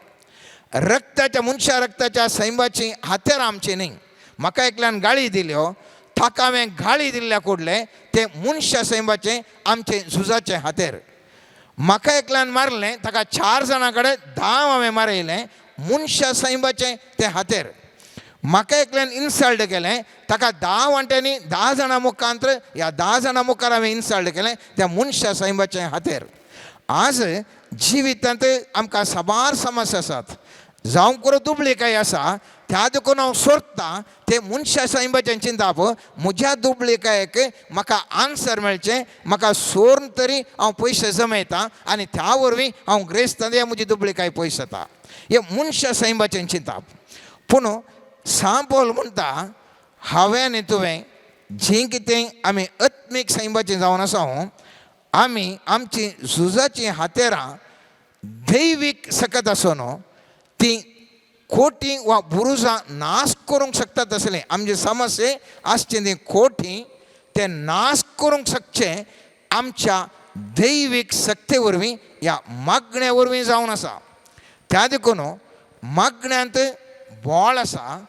D: रक्ताच्या मनशा रक्ताच्या सैमाची हातेर आमची न्ही. म्हाका एकल्यान गाळी दिल्यो, ताका हांवें गाळी दिल्ल्या कुडलें तें मनशा सैमाचें आमचें झुजाचें हातेर. म्हाका एकल्यान मारलें ताका 4 जाणां कडेन 10 हांवें मारयलें, मनशा सैमाचें तें हातेर. म्हाका एकल्यान इन्सल्ट केलें ताका 10 वांट्यांनी 10 जाणां मुखांत ह्या 10 जाणां मुखार हांवें इन्सल्ट केलें त्या मनशा सैमाचें हातेर. आज जिवितांत आमकां साबार समस्या आसात, जावं करो दुबळीकाय आसा त्या देखून हांव सोदतां तें मनशा सैमाचें चिंताप म्हज्या दुबळीकायेक म्हाका आन्सर मेळचें, म्हाका सोर्न तरी हांव पयशे जमयता आनी त्या वरवीं हांव ग्रेस्तां म्हजी दुबळीकाय पयस जाता. हें मनशा सैमाचें चिंताप. पूण सांपोल म्हणटा हांवें आनी तुवें जीं कितें आमी आत्मीक सैमाचें जावन आसा आमी आमची झुजाचीं हातेरां दैवीक सकत आसून ती कोटी वा बुरुजां नाश करूंक शकतात तसलें आमचे समस्ये आसचे ती कोटी ते नाश करूंक शकचे आमच्या दैवीक शक्ते वरवीं ह्या मागण्या वरवीं जावन आसा. त्या देखून मागण्यांत बोळ आसा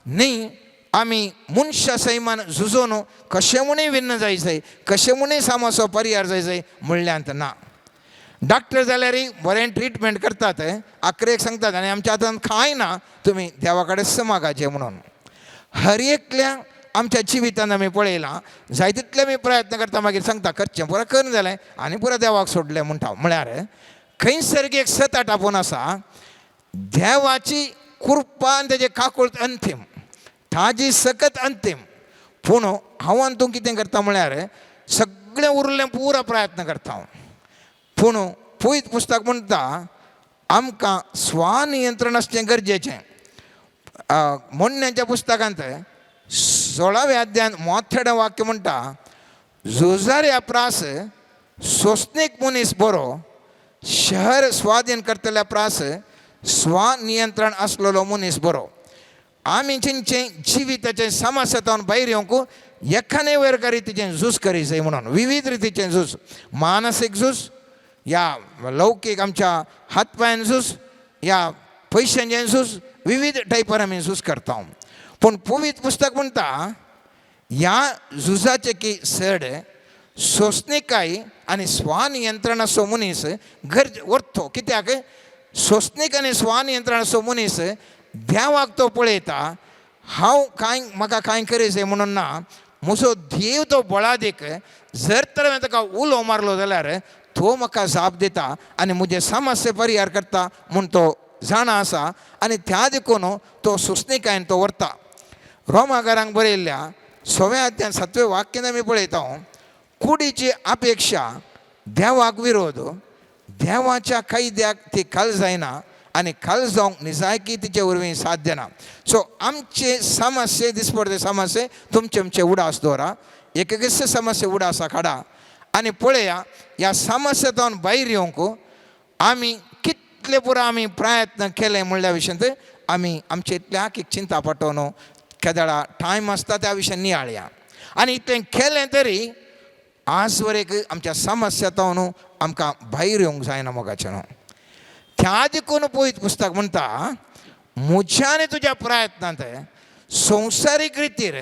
D: न्ही. आमी मनशा सैमान झुजोन कशें म्हणूय विन्न जाय जाय, कशें म्हणूय सामाचो परिहार जाय जाय म्हणल्यांत ना. डॉक्टर जाल्यारय बरें ट्रिटमेंट करतात, आखरेक सांगतात आनी आमच्या हातान कांय ना, तुमी देवा कडेन समागाचें म्हणून. हर एकल्या आमच्या जिवितान आमी पळयलां जाय तितले आमी प्रयत्न करता, मागीर सांगता करचें पुरा करून जालें आनी पुरा देवाक सोडलें म्हणटा. म्हळ्यार खंयसर एक सत आटापून आसा देवाची कृपा आनी तेजें काकूळट अंतीम, ताजी सकत अंतीम. पूण हांव आनी तूं कितें करता म्हळ्यार सगळें उरलें पुरा प्रयत्न करता हांव. पूण पयत पुस्तक म्हणटा आमकां स्वनियंत्रण आसचें गरजेचें. म्हणण्याच्या पुस्तकांत 16व्या अध्यायान मोठें वाक्य म्हणटा झुजाऱ्या प्रास सोंसणीक मनीस बरो, शहर स्वाधीन करतल्या प्रास स्वनियंत्रण आसलेलो मनीस बरो. आमी जिंचें जिविताचें समस्या भायर येवंक एकाने वयर रितीचें झूज करी जाय म्हणून विविध रितीचें झूज, मानसीक झूज या लौकीक आमच्या हातपांयान झूज या पयशांचें झूज, विविध टायपार आमी झूज करता. पूण पवित्र पुस्तक म्हणटा ह्या झुजाचें की चड सोंसणीकाय आनी स्वनियंत्रणाचो मनीस गरज व्हरतो. कित्याक सोंसणीक आनी स्वनियंत्रणाचो मनीस देवाक तो पळयता, हांव कांय म्हाका कांय करी जाय म्हणून ना, म्हजो देव तो बळादीक, जर तर हांवें ताका उलो मारलो जाल्यार तो म्हाका जाप दिता आनी म्हजें समस्या परिहार करता म्हूण तो जाणा आसा आनी त्या देखून तो सोंसणीकायेन तो व्हरता. रोमाकारांक बरयल्ल्या 6व्या अध्यायान 7व्या वाक्यान आमी पळयता कुडीची अपेक्षा देवाक विरोध, देवाच्या कायद्याक ती खाल जायना आनी खाल जावंक निजायकी तिचे वरवीं साध्य ना. सो आमचे समस्ये दिसपडते समस्ये तुमचे आमचे उडास दवरा, एक एक समस्ये उडासा काडा आनी पळया ह्या समस्येंतल्यान भायर येवंक आमी कितले पुरो आमी प्रयत्न केले म्हणल्या विशयांत आमी आमचे इतल्याक एक चिंता पटोवन केदळा टायम आसता त्या विशयान नियाळया आनी इतलें केलें तरी आज वरेक आमच्या समस्यांतल्यान आमकां भायर येवंक जायना मोगाचें न्हू. त्या देखून पवित्र पुस्तक म्हणटा म्हज्या आनी तुज्या प्रयत्नांत संवसारीक रितीर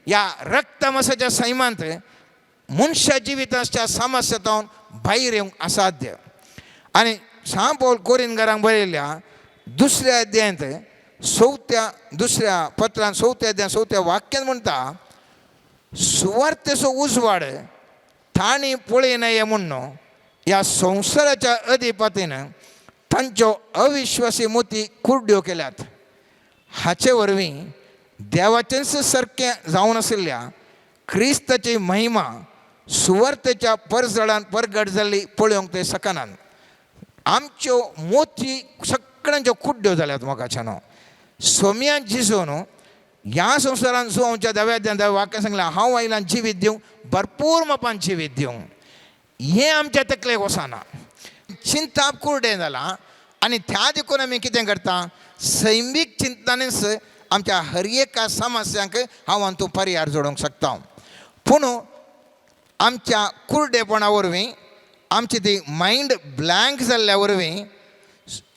D: ह्या रक्तमासाच्या सैमांत मनशा जिविताच्या समस्यांतल्यान भायर येवंक असाध्य. आनी सांत पावल कोरिंथकारांक बरयल्ल्या दुसऱ्या अध्यायांत चवथ्या दुसऱ्या पत्रान चवथ्या अध्याय चवथ्या वाक्यान म्हणटा सुवार्थेचो उजवाड तांणी पळयना म्हूण ह्या संवसाराच्या अधिपतीन तांच्यो अविश्वासी मोती कुड्ड्यो केल्यात. हाचे वरवीं देवाचेंच सारकें जावन आशिल्ल्या क्रिस्ताची महिमा सुवार्थेच्या परजळान परगट जाल्ली पळोवंक ते शकनात. आमच्यो मोती सगळ्यांच्यो कुड्ड्यो जाल्यात मोगाच्यानो. सोम्या जिजो न्हू ह्या संवसारान सो आमच्या दाव्या दाव्या वाक्यान सांगलां हांव आयलां जिवीत दिवंक भरपूर मापान जिवीत दिवंक. हें आमच्या तकलेक वचना. चिंताप कुर्डें जालां आनी त्या देखून आमी कितें करता सैमीक चिंतनानीच आमच्या हर एका समस्यांक हांव आनी तूं पर्याय जोडूंक शकता. पूण आमच्या कुर्डेपणा वरवीं आमची ती मायंड ब्लँक जाल्ल्या वरवीं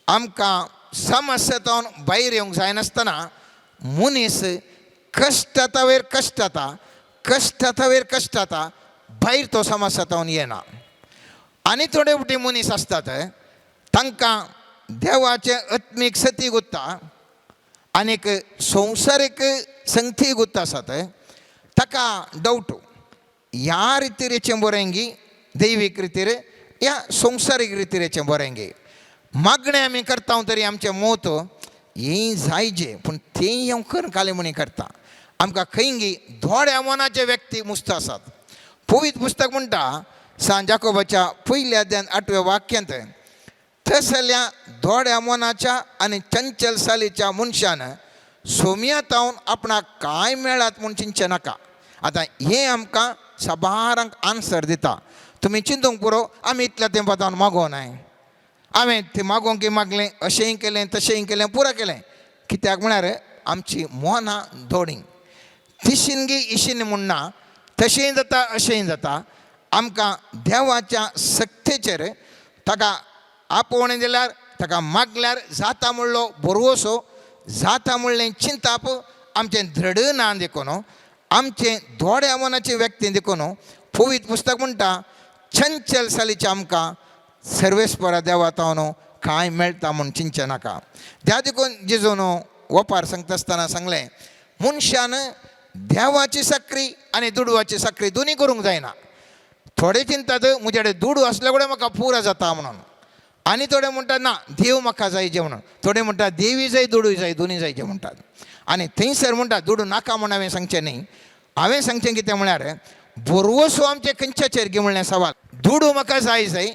D: आमकां समस्यांतल्यान भायर येवंक जायनासतना मनीस कश्टाता वयर कश्टाता कश्टाता वयर कश्टाता भायर तो समस्यांतल्यान येना. आनी थोडे फावटी मनीस आसतात तांकां देवाचें आत्मीक सती गुत्ता आनीक संवसारीक संगती गुत्ता आसात ताका डावट ह्या रितीरेचें बरें गी दैवीक रितीर ह्या संवसारीक रितीरेचें बरें गी. मागणें आमी करता तरी आमचें मत हें जायजें पूण तें हांव करून काले म्हणी करता. आमकां खंय गी थोड्या मनाचे व्यक्ती मुस्त आसात. पवित्र पुस्तक म्हणटा सांत जाकोबाच्या पयल्या अध्यायान आठव्या वाक्यांत तसल्या दोड्या मनाच्या आनी चंचल सालीच्या मनशान सोम्या तावन आपणाक कांय मेळात म्हूण चिंतचें नाका. आतां हें आमकां साबारांक आन्सर दिता. तुमी चिंतूंक पुरो आमी इतल्या तेंपा मागोनाय हांवें तें मागोवंक मागलें अशेंय केलें तशेंय केलें पुरो केलें कित्याक म्हळ्यार आमची मनां दोडी तिशीन गी इशीन म्हणना तशेंय जाता अशेंय जाता. आमकां देवाच्या सक्तेचेर ताका आपोवणें दिल्यार ताका मागल्यार जाता म्हणलो भरवसो जाता म्हणलें चिंताप आमचें दृढ ना देखून आमचें दोड्या मनाचे व्यक्ती देखून पवित्र पुस्तक म्हणटा चंचल सालीचें आमकां सर्वेस्परा देवा तावन कांय मेळटा म्हूण चिंतचें नाका. त्या देखून जेजून ओपार सांगता आसतना सांगलें मनशान देवाची साकरी आनी दुडवाची साकरी दोनी करूंक जायना. थोडे चिंतात म्हजे कडेन दुडू आसल्या कडेन म्हाका पुरो जाता म्हणून आनी थोडे म्हणटात ना देव म्हाका जायचे म्हणून थोडे म्हणटात देवी जाय दुडूय जाय दोनी जायचे म्हणटात. आनी थंयसर म्हणटात दुडू नाका म्हूण हांवें सांगचें न्ही. हांवें सांगचें कितें म्हळ्यार भरवसो आमचे खंयच्याचेर गी म्हणलें सवाल दुडू म्हाका जाय जाय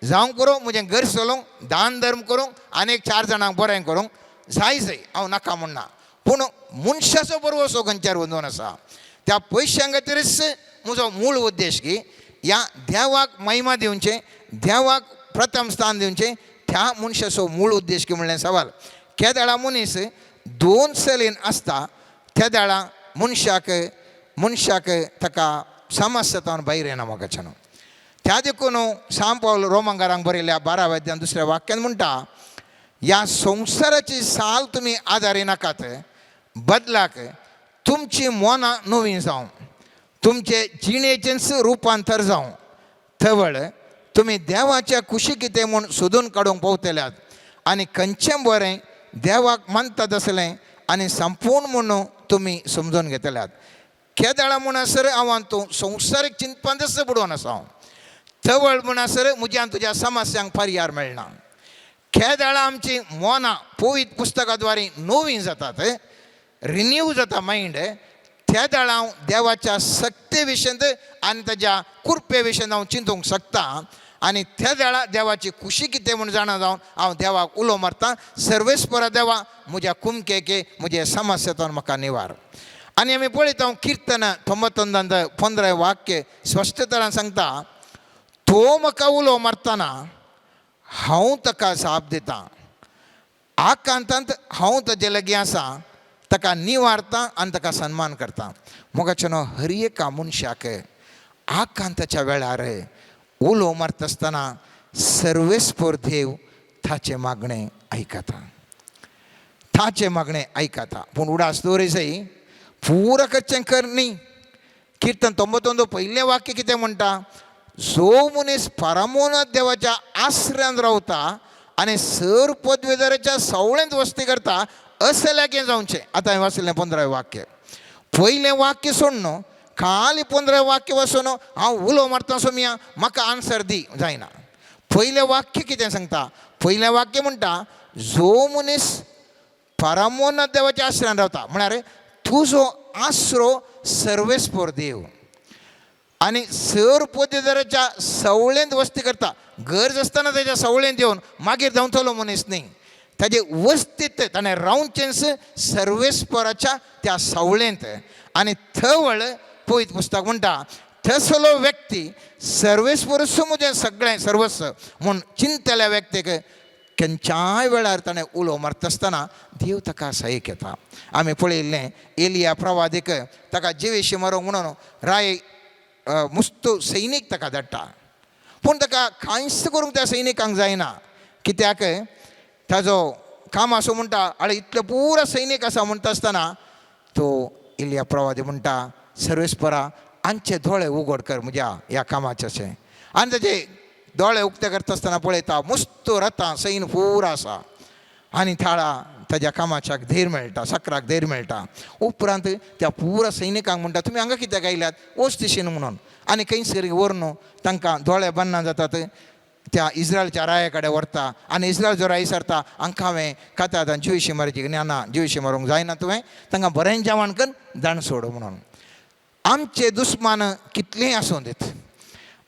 D: जावंक पुरो म्हजें घर चलोवंक दान धर्म करूंक आनी एक चार जाणांक बरें करूंक जाय जाय हांव नाका म्हणना. पूण मनशाचो भरवसो खंयच्यार वचून आसा त्या पयशां खातीरच म्हजो मूळ उद्देश की ह्या देवाक महिमा दिवचें देवाक प्रथम स्थान दिवचें त्या मनशाचो मूळ उद्देश की म्हणलें सवाल. केदळा मनीस दोन सलीन आसता तेदळा मनशाक मनशाक ताका समस्यांतल्यान भायर येना मोगाच्यान. त्या देखून सांत पावल रोमंगारांक बरयल्या 12 अध्यायान दुसऱ्या वाक्यान म्हणटा ह्या संवसाराची साल तुमी आदारी नाकात बदलाक तुमची मनां नवीं जावं तुमचे जिणेचेंच रुपांतर जावं तवळ तुमी देवाच्या कुशी कितें म्हूण सोदून काडूंक पावतल्यात आनी खंयचें बरें देवाक मानतात आसलें आनी संपूर्ण म्हूण तुमी समजून घेतल्यात. केदळा म्हणसर हांव तूं संवसारीक चिंतपांतच बुडोवन आसा हांव तवळ म्हणसर म्हज्यान तुज्या समस्यांक पर्याय मेळना. केदळा आमची मनां पवित्र पुस्तका द्वारे नवीं जातात रिन्यू जाता मायंड त्या वेळार हांव देवाच्या सक्ते विशयांत आनी ताज्या कृपे विशयांत हांव चिंतूंक शकता. आनी त्या वेळा देवाची खुशी कितें म्हूण जाणा जावन हांव देवाक उलो मारता, सर्वेस्परा देवा म्हज्या कुमकेके म्हज्या समस्येंतल्यान म्हाका निवार. आनी आमी पळयता किर्तन 99 15 वाक्य स्पश्टतरान सांगता, तो म्हाका उलो मारतना हांव ताका जाप दितां, आकांतांत हांव ताजे लागीं आसा, ताका निवारता आनी ताका सन्मान करता. मोगाचें हर एका मनशाक आकांताच्या वेळार उलो मारता आसतना सर्वेस्पर देव ताचें मागणें आयकता, ताचें मागणें आयकता. पूण उडास दवरी जाय पुरा करचें कर न्ही. किर्तन 99 पयलें वाक्य कितें म्हणटा, जो मनीस परमोनत देवाच्या आसऱ्यान रावता आनी सर पदवेदाराच्या सवळेंत वस्ती करता अशें लागीं जावचें. आतां हांवें वाचिल्लें 15 वाक्य, पयलें वाक्य सोड न्हू, खाली 15 वाक्य वाचून हांव उलो मारता सोमया म्हाका आन्सर दी जायना. पयलें वाक्य कितें सांगता, पयलें वाक्य म्हणटा जो मनीस परमोनत देवाच्या आसऱ्यान रावता, म्हळ्यार तुजो आसरो सर्वेस्पर देव आनी सर पदवेदाराच्या सवळेंत वस्ती करता. गरज आसतना ताच्या सवळेंत येवन मागीर धांवतलो मनीस न्ही, ताजे वस्तीत ताणें रावचेंच सर्वेस्पराच्या त्या सवळेंत. आनी थवळ पवित्र पुस्तक म्हणटा तसलो व्यक्ती सर्वेस्परच म्हजें सगळें सर्वस्व म्हूण चिंतल्या व्यक्तीक खंयच्याय वेळार ताणें उलो मारता आसतना देव ताका सहाय्य येता. आमी पळयल्लें एलिया प्रवादीक ताका जिवेशी मरोंक म्हणून राय मुस्त सैनीक ताका धाडटा, पूण ताका कांयच करूंक त्या सैनिकांक जायना. कित्याक ताजो काम आसूं म्हणटा, आनी इतले पुरा सैनीक आसा म्हणटा आसतना तो एलिया प्रवादी म्हणटा सर्वेस्परा आमचे दोळे उगड कर म्हज्या ह्या कामाचें अशें. आनी ताजे दोळे उक्ते करता आसतना पळयता मुस्त रथां सैन पुरा आसा आनी थाळा ताज्या कामाच्याक धैर्य मेळटा, सक्राक धैर्य मेळटा. उपरांत त्या पुरा सैनिकांक म्हणटा तुमी हांगा कित्याक आयल्यात, वच दिशेन म्हणून. आनी खंयसर व्हरून तांकां दोळे बन्ना जातात त्या इस्रायलच्या राया कडेन व्हरता आनी इस्रायलचो राय विचारता हांकां हांवें खाता आतां जिविशी मारची ज्ञाना जिविशी मारूंक जायना, तुवें तांकां बरें जेवण करून दाण सोड म्हणून. आमचे दुस्मान कितलेय आसूं दीत,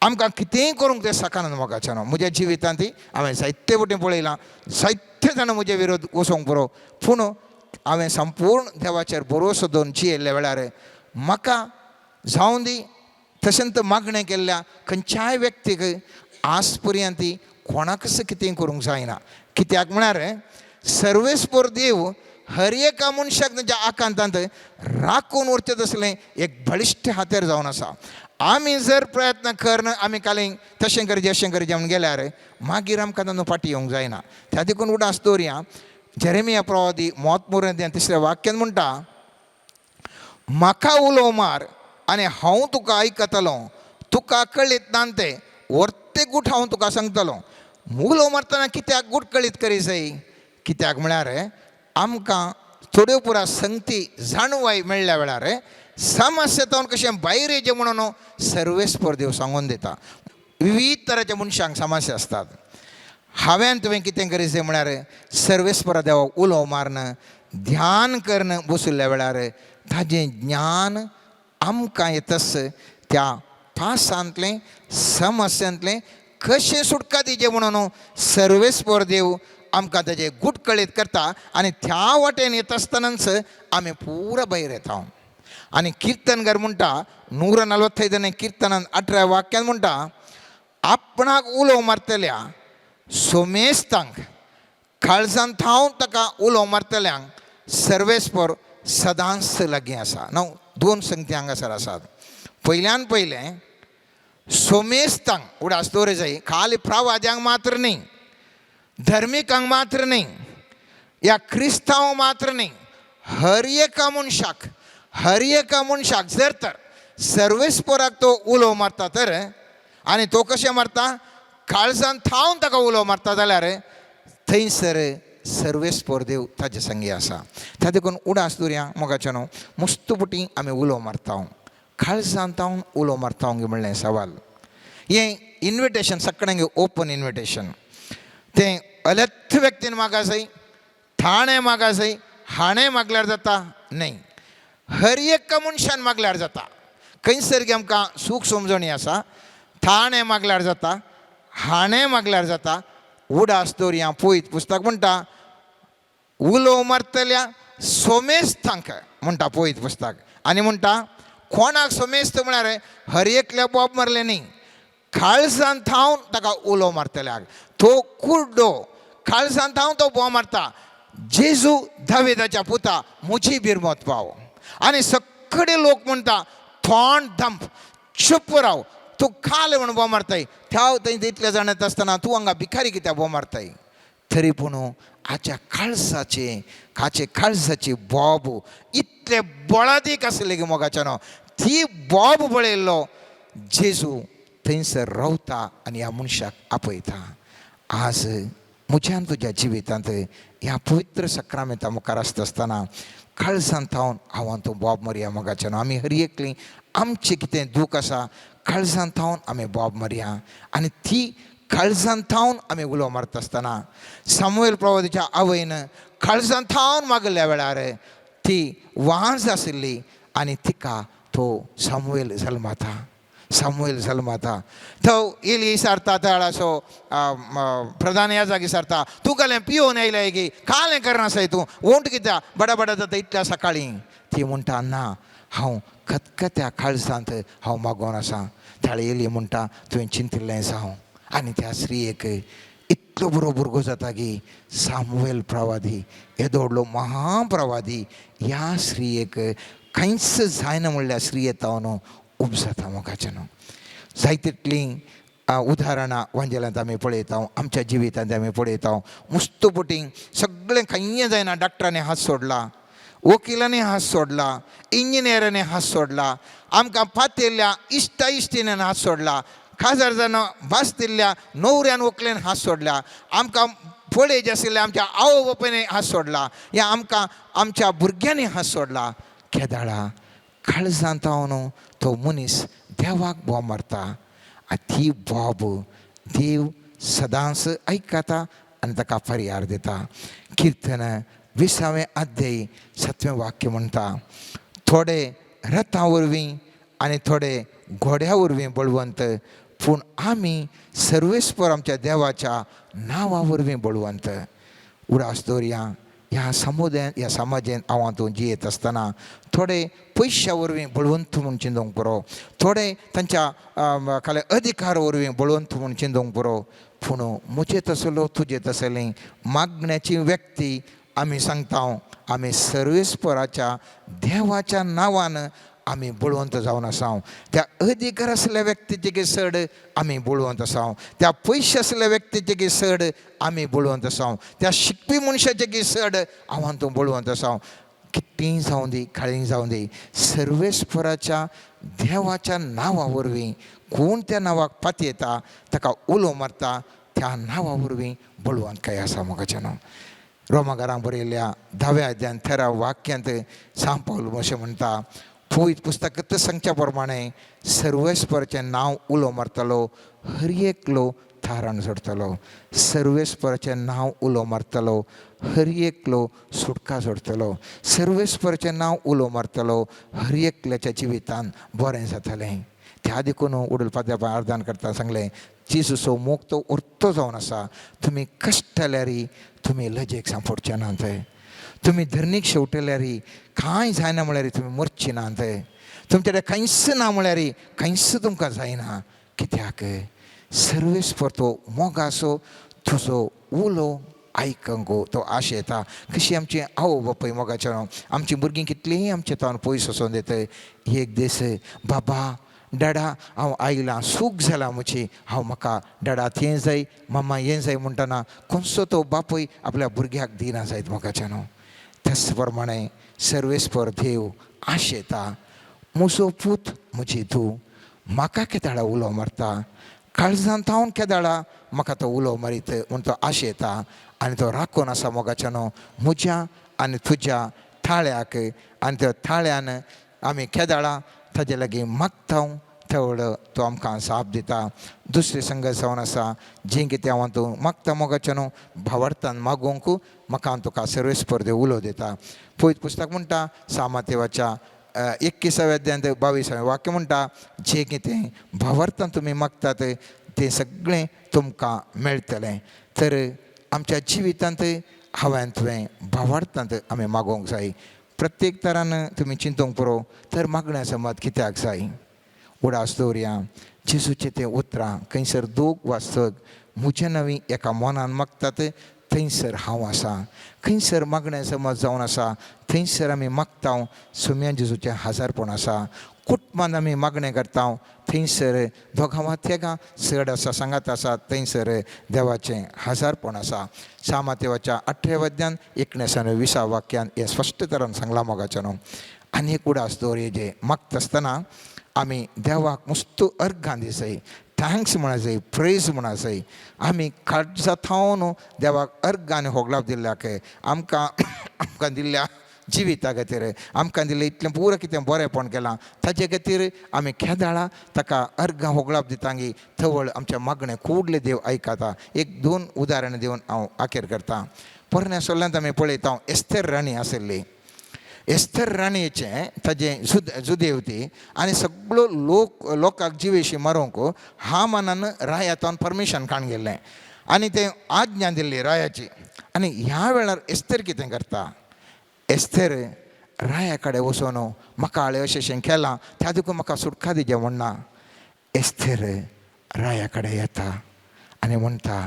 D: आमकां कितेंय करूंक तें शकना मोगाचें न्हू. म्हज्या जिवितांत हांवें जायते वटेन पळयलां, जायते जाणां म्हजे विरोध वचोंक पुरो, पूण हांवें संपूर्ण देवाचेर भरोसो दवरून जियेल्ल्या वेळार म्हाका जावं दी तशेंच मागणें केल्ल्या खंयच्याय व्यक्तीक आज पर्यंत कोणाकच कितें करूंक जायना. कित्याक म्हळ्यार सर्वेस्पर देव हर एका मनशाक तांच्या आकांतांत राखून उरचें तसलें एक बळिश्ट हातेर जावन आसा. आमी जर प्रयत्न करन आमी काली तशें करचें अशें करचें म्हूण गेल्यार मागीर आमकां तांचो फाटीं येवंक जायना. त्या देखून उडास दवरया. जेरेमिया प्रवादी मोत मुरें तिसऱ्या वाक्यान म्हणटा म्हाका उलो मार आनी हांव तुका आयकतलो, तुका कळीत ना तें वर्ते गूट हांव तुका सांगतलो. उलो मारतना कित्याक गूट कळीत करी जाय, कित्याक म्हळ्यार आमकां थोड्यो पुरा संगती जाणवाय मेळ्ळ्या वेळार समस्येंतल्यान कशें भायर येचें म्हणून सर्वेस्पर देव सांगून दिता. विविध तराच्या मनशांक समस्या आसतात. हांवें तुवें कितें करी जाय म्हळ्यार सर्वेस्परा देवाक उलो मारन ध्यान करन बशिल्ल्या वेळार ताजें ज्ञान आमकां येतस त्या पासांतलें समस्यांतलें कशें सुटका दिचें म्हणून सर्वेस्पर देव आमकां ताजें गूट कळीत करता आनी त्या वाटेन येता आसतनाच आमी पुरा भायर येता. आनी किर्तनकार म्हणटा 145 किर्तनान 18 वाक्यान म्हणटा आपणाक उलो मारतल्या सोमेस्तांक काळजान थावन ताका उलो मारतल्यांक सर्वेस्पर सदांच लागीं आसा. न्हू दोन संगती हांगासर आसात. पयल्यान पयलें सोमेस्तांक उडास दवरी जाय, खाली प्रवाद्यांक मात्र न्ही, धर्मिकांक मात्र न्ही, या क्रिस्तांव मात्र न्ही, हर एका मनशाक, हर एका मनशाक जर तर सर्वेस्पराक तो उलो मारता तर आनी तो कशें मारता काळजान थावन ताका उलो मारता जाल्यार थंयसर सर्वेस्पर देव ताजे संगी आसा. त्या देखून उडास दवरया मोगाचें न्हू मुस्त पुटी आमी उलो मारता, काळजान थावन उलो मारता म्हणलें सवाल. हें इन्विटेशन सगळ्यांक ओपन इन्विटेशन. तें अलत्थ व्यक्तीन मागा जाय, थाणें मागा जाय, हाणें मागल्यार जाता न्हय, हर एका मनशान मागल्यार जाता. खंयसर आमकां सूख समजणी आसा, थाणें मागल्यार जाता, हाणें मागल्यार जाता. उडास दवरया. पयत पुस्तक म्हणटा उलो मारतल्या सोमेस्तांक म्हणटा पयत पुस्तक. आनी म्हणटा कोणाक सोमेस्त म्हळ्यार हर एकल्या बोब मारलें न्ही, काळजान थावन ताका उलो मारतल्याक. तो कुड्डो काळजान थावन तो बोब मारता, जेजू दाविदाच्या पुता म्हजी बिरमत पाव. आनी सगळे लोक म्हणटा थोंड धंप, चुप राव, तूं खाल म्हण बोब मारताय. त्या थंय इतले जाण येता आसतना तूं हांगा भिकारी कित्याक बोब मारताय? तरी पूण हाच्या काळजाचे हाचे काळजाची बोब इतले बळादीक आसले की मोगाच्यानो ती बोब पळयल्लो जेजू थंयसर रावता आनी ह्या मनशाक आपयता. आज म्हज्यान तुज्या जिवितांत ह्या पवित्र सक्रामेंता मुखार आसता आसतना काळजान थावन हांव तूं बोब मारया मोगाच्यानो. आमी हर एकली आमचें कितें दूख आसा काळजान थावन आमी बोब मारया आनी ती काळजान थावन आमी उलो मारता आसतना सामुएल प्रवादीच्या आवयन काळजान थावन मागल्या वेळार ती वाज आशिल्ली आनी तिका तो सामुएल जल्माता. सामुएल जल्माता तो येली विचारता त्याळाचो प्रधान याजाक विचारता, तूं कालें पियोवन येयलाय की कालें करनासाय तूं ओंट कित्या बडा बडा जाता इतल्या सकाळीं? ती म्हणटा ना, हांव खतखत्या काळजांत हांव मागोन आसा. त्याळे येली म्हणटा तुवें चिंतिल्लें जावं. आनी त्या स्त्रियेक इतलो बरो भुरगो जाता की सामुएल प्रवादी येदो व्हडलो महाप्रवादी ह्या स्त्रियेक कांयच जायना म्हणल्यार स्त्रिये तावन उब जाता मोगाचें न्हू. जायते तितलीं उदाहरणां वांजेलांत आमी पळयता, आमच्या जिवितांत आमी पळयता. मुस्त बोटींग सगळें कांय जायना, डॉक्टरांनी हात सोडला, वकिलांनी हात सोडला, इंजिनियरांनी हात सोडला, आमकां पातेल्ल्या इश्टा इश्टिण्यान हात सोडला, खाजार जाणां भास दिल्ल्या नवऱ्यान वकलेन हात सोडला, आमकां पळय जे आशिल्ले आमच्या आवय बापायन हात सोडला, या आमकां आमच्या भुरग्यांनी हात सोडला. केदाळा काळजांत न्हू तो मनीस देवाक बोब मारता आनी ती बोब देव सदांच आयकता आनी ताका पर्यार दिता. किर्तन 20वें अध्याय 7वें वाक्य म्हणटा, थोडे रथा वरवीं आनी थोडे घोड्या वरवीं बळवंत, पूण आमी सर्वेस्पर आमच्या देवाच्या नांवा वरवीं बळवंत. उडास दवरया ह्या समुदायांत ह्या समाजांत हांव तूं जियेत आसतना थोडे पयश्या वरवीं बळवंत म्हूण चिंतूंक पुरो, थोडे तांच्या खाले अधिकार वरवीं बळवंत म्हूण चिंतूंक पुरो, पूण म्हजे तसलो तुजे तसली मागण्याची व्यक्ती आमी सांगता आमी सर्वेस्पराच्या देवाच्या नांवान आमी बळवंत जावन आसा. त्या अधिकार आसल्या व्यक्तीचे चड आमी बळवंत आसा, त्या पयशे आसल्या व्यक्तीचे चड आमी बळवंत आसा, त्या शिकपी मनशाचे चड हांव तूं बळवंत आसा. कितेंय जावं दी, काळींग जावं दी, सर्वेस्पराच्या देवाच्या नांवा वरवीं कोण त्या नांवाक पातयेता ताका उलो मारता त्या नांवा वरवीं बळवंत काय आसा मोगाचें न्हू. रोमागारांक बरयल्ल्या 10व्या अध्यायान 13 वाक्यांत सांव पावल अशें म्हणटा, पवित्र पुस्तकांत सांगच्या प्रमाणे सर्वेस्पराचें नांव उलो मारतलो हर एकलो थारण जोडटलो, सर्वेस्पराचें नांव उलो मारतलो हर एकलो सुटका जोडटलो, सर्वेस्पराचें नांव उलो मारतलो हर एकल्याच्या जिवितान बरें जातलें. त्या देखून उडल पाद्या अर्दान करता सांगलें, जेजूचो मोग तो उरतो जावन आसा, तुमी कश्टल्यार तुमी लजेक सांपडचे नात, तुमी धरणीक शेवटल्यार कांय जायना म्हळ्यार तुमी मरची नात, तुमच्या कडेन कांयच ना म्हळ्यार कांयच तुमकां जायना. कित्याक सर्वेस्पर तो मोगाचो तुजो उलो आयकंक तो आशेता. कशी आमची आवय बापूय मोगाचे आमची भुरगीं कितलींय आमचे तावन पयस वचोन दिता. एक दीस बाबा डाडा हांव आयलां, सूख जालां म्हजी, हांव म्हाका डाडा तें जाय, मम्मा हें जाय म्हणटना कोणसो तो बापूय आपल्या भुरग्याक दिना जायत मोगाचे न्हू. त्याच प्रमाणे सर्वेस्पर देव आशेता, म्हजो पूत म्हजी धूव म्हाका केदाळा उलो मारता, काळजान थावन केदाळा म्हाका तो उलो मारीत म्हूण तो आशेता आनी तो राखून आसा मोगाचे न्हू म्हज्या आनी तुज्या थाळ्याक. आनी त्या थाळ्यान आमी केदाळा ताजे लागीं मागता तेवढ तो आमकां जाप दिता. दुसरें संगत जावन आसा जें कितें हांव तूं मागता मोगाचें न्हू भावार्थान मागूंक म्हाका तुका सर्वेस्पर देव उलो दिता. पवित्र पुस्तक म्हणटा सामातेवाच्या 21व्या अध्यायांत 22वें वाक्य म्हणटा, जें कितें भावार्थान तुमी मागतात तें सगळें तुमकां मेळटलें. तर आमच्या जिवितांत हांवें तुवें भावार्थांत आमी मागोवंक जाय. प्रत्येक तरान तुमी चिंतूंक पुरो. तर मागण्या समज कित्याक जाय? उडास दवरया जेजूचें तें उतरां, खंयसर दोग वाचतक म्हज्या नवी एका मनान मागतात थंयसर हांव आसा. खंयसर मागण्या समज जावन आसा थंयसर आमी मागता सुम्या जेजूचें हाजारपण आसा. कुटुंबान आमी मागणें करता थंयसर दोगां वा तेगां चड आसा सांगात आसा थंयसर देवाचें हाजारपण आसा. सामातेवाच्या 18व्या अध्यान 19 20 वाक्यान हें स्पश्ट तरान सांगलां मोगाचें न्हू. आनी एक उडास दवर जे मागता आसतना आमी देवाक मुस्तू अर्घां दिसय, thanks म्हणा जाय, प्रेज म्हणा जाय. आमी काळजा थावन देवाक अर्घां आनी होगडाप दिल्ल्याक आमकां आमकां दिल्ल्या जिविता खातीर, आमकां दिल्लें इतलें पुरो कितें बरेंपण केलां ताजे खातीर आमी खेदाळा ताका अर्घां होगडाप दितांगी थवळ आमच्या मागणें कूडले देव आयकता. एक दोन उदाहरणां दिवन हांव आखेर करता. पोरण्या सोल्ल्यांत आमी पळयता एस्तेर राणी आशिल्ली. एस्तेर राणयेचें ताजें जुदेव ती आनी सगळो लोक लोकांक जिवेशी मारूंक हामानान रायातान परमिशन काडून गेल्लें आनी तें आज्ञा दिल्ली रायाची. आनी ह्या वेळार एस्तेर कितें करता? एस्तेर राया कडेन वचून म्हाका हांवें अशें अशें केलां त्या देखून म्हाका सुटका दिजे म्हणना. एस्तेर राया कडेन येता आनी म्हणटा,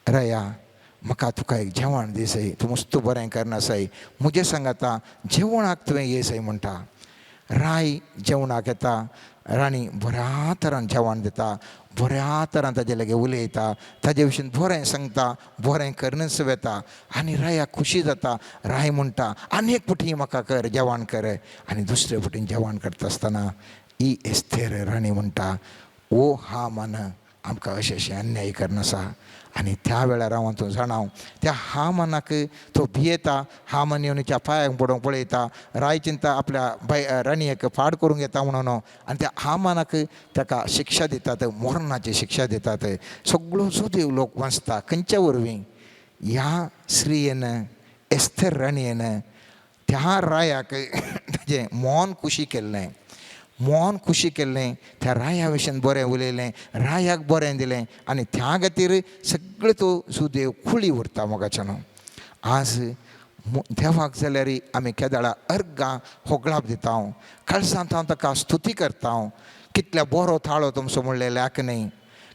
D: राया म्हाका तुका एक जेवण दिसय, तूं मस्त बरें करनासय, म्हजें सांगाता जेवणाक तुवें येसय म्हणटा. राय जेवणाक येता, राणी बऱ्या तरान जेवण दिता, बऱ्या तरान ताजे लागीं उलयता, ताजे विशीं बरें सांगता, बरें करनच वेता आनी रायाक खुशी जाता. राय म्हणटा आनी एक फावटी म्हाका कर जेवण कर. आनी दुसरे फावटी जेवण करता आसतना ही एस्तेर राणी म्हणटा, ओ हा मन आमकां अशें अशें अन्याय करनासा. आनी त्या वेळार हांव तूं जाणा त्या हामानाक तो भियेता. हामान येवन त्या पांयाक पडोवंक पळयता. राय चिंता आपल्या बाय राणयेक फाड करूंक येता म्हणून आनी त्या हामानाक ताका शिक्षा दितात, मरणाची शिक्षा दितात. सगळो जुदेव लोक वाचता खंयच्या वरवीं ह्या स्त्रियेन एस्तेर राणयेन त्या रायाक ताजें मन खुशी केल्लें, मन खुशी केल्लें, त्या राया विशीं बरें उलयलें, रायाक बरें दिलें आनी त्या खातीर सगळें तो सुदेव खुळी उरता मोगाच्यान. आज देवाक जाल्यार आमी केदाळा अर्गां होगळाप दिता, काळजांत हांव ताका स्तुती करता. कितल्या बरो थाळो तुमचो म्हणलें ल्याक न्ही,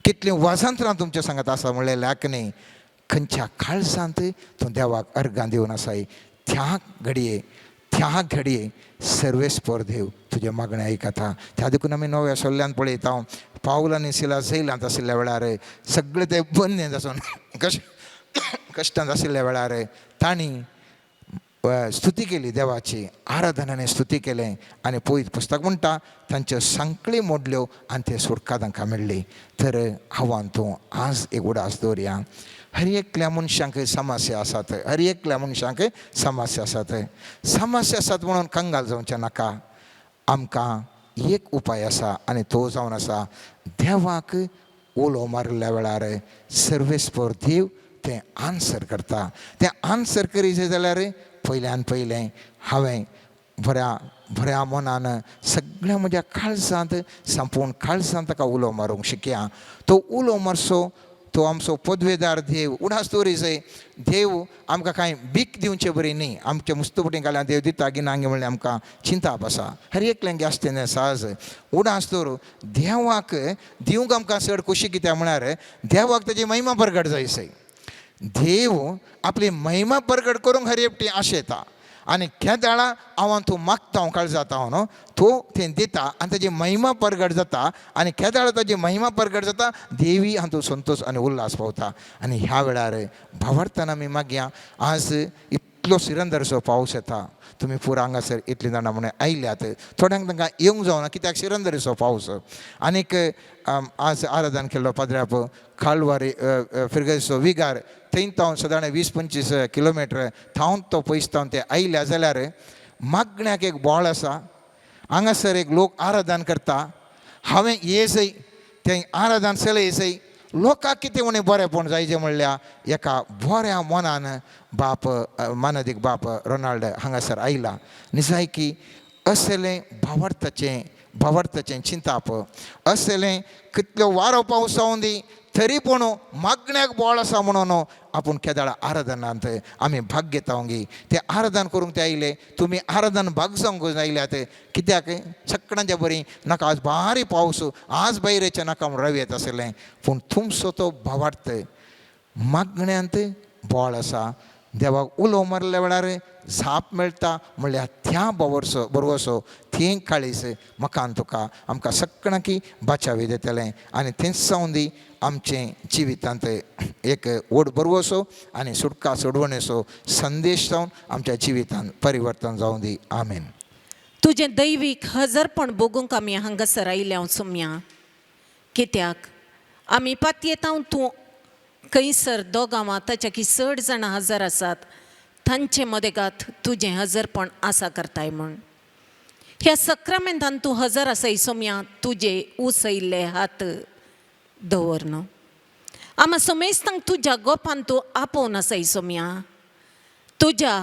D: कितलीं वाजंत्रां तुमच्या सांगात आसा म्हणलें ल्याक न्ही. खंयच्या काळजांत तूं देवाक अर्गां दिवन आसाय त्या घडये त्या घडये सर्वेस्पर देव तुजें मागणें आयकता. त्या देखून आमी नव्या सोल्ल्यान पळयता पावल आनी सिला जैलांत आशिल्ल्या वेळार सगळे ते बंद आसून कश्टांत आशिल्ल्या वेळार तांणी स्तुती केली देवाची, आराधनाने स्तुती केलें आनी पयत पुस्तक म्हणटा तांच्यो सांकळी मोडल्यो आनी ते सुटका तांकां मेळ्ळी. तर हांवान तूं आज एक उडास दवरया. हर एकल्या मनशांक समस्या आसात, हर एकल्या मनशांक समस्या आसात. समस्या आसात म्हणून कंगाल जावचें नाका. आमकां एक उपाय आसा आनी तो जावन आसा देवाक उलो मारिल्ल्या वेळार सर्वेस्पर देव तें आन्सर करता. तें आन्सर करीत जाल्यार पयल्यान पयलें हांवें बऱ्या बऱ्या मनान सगळ्या म्हज्या काळजांत संपूर्ण काळजांत ताका उलो मारूंक शिकया. तो उलो मारसो तो आमचो पदवेदार देव उडास दवरी देव आमकां कांय भीक दिवचे बरी न्ही. आमचे मुस्तुपटी घाल्यार देव दिता गिनांगे म्हणल्यार आमकां चिंताप आसा. हर एकल्यांक आसता तें सहज. उडास दवर देवाक दिवंक आमकां चड खोशी कित्याक म्हळ्यार देवाक ताजी महिमा परगट जायसय. देव आपली महिमा परगट करूंक हर एकटी आशेता आनी केदाळा हांव तूं मागता हांव काळजात हांव न्हू तो तें दिता आनी ताजी महिमा परगट जाता आनी केदाळा ताजी महिमा परगट जाता देवी हातूंत संतोश आनी उल्हास पावता. आनी ह्या वेळार भावार्थान आमी मागया. आज इतलो सिरंदरचो पावस येता, तुमी पुरा हांगासर इतलीं जाणां म्हणून आयल्यात, थोड्यांक तांकां येवंक जावना कित्याक सिरंदरीचो पावस. आनीक आज आराधन केल्लो पाद्र्याप कालवारी फिरगेचो विगार थंय तावन सदांच 20-25 किलोमिटर थावन तो पयस थावन ते आयल्या जाल्यार मागण्याक एक बोळ आसा. हांगासर एक लोक आराधन करता, हांवें येसय तें आराधन चलयसय लोकांक कितें उणें बरेंपण जायचें म्हणल्यार एका बऱ्या मनान बाप मानादीक बाप रोनाल्ड हांगासर आयला. निजायकी असलें भावार्थाचें भावार्थाचें चिंताप असलें कितल्यो वारो पावस जावं दी तरी पूण मागण्याक बोळ आसा म्हणून आपूण केदाळा आराधनांत आमी भाग घेता गी. तें आराधन करूंक ते आयले, तुमी आराधन भाग जावंक आयल्यात कित्याक सगळ्यांच्या बरी नाका आज भारी पावस आज भायर नाका म्हूण राव येता आसलें, पूण तुमचो तो भावार्थ मागण्यांत बोळ आसा. देवाक उलो मारल्या वेळार झाप मेळटा म्हणल्यार त्या बवरसो बरवसो थंय काळीस म्हाका आनी तुका आमकां सगळ्यांकी बाचावी दितलें आनी थंयच जावन दी आमचें जिवितांत एक व्हड बरवसो आनी सुटका सोडवणेचो संदेश जावन आमच्या जिवितांत परिवर्तन जावं दी. आमेन.
C: तुजें दैवीक हजरपण भोगूंक आमी हांगासर आयल्या सोम्या, कित्याक आमी पातयेता तूं खंयसर दोगां वा ताच्याकी चड जाणां हजर आसात तांचे मदेगात तुजें हजरपण आसा करताय म्हूण. ह्या सक्रामेंतान तूं हजर आसाय सोम्या, तुजे उसयल्ले हात दवर न्हू आमा समेस्तांक तुज्या गोपान तूं आपोवन आसाय सोम्या, तुज्या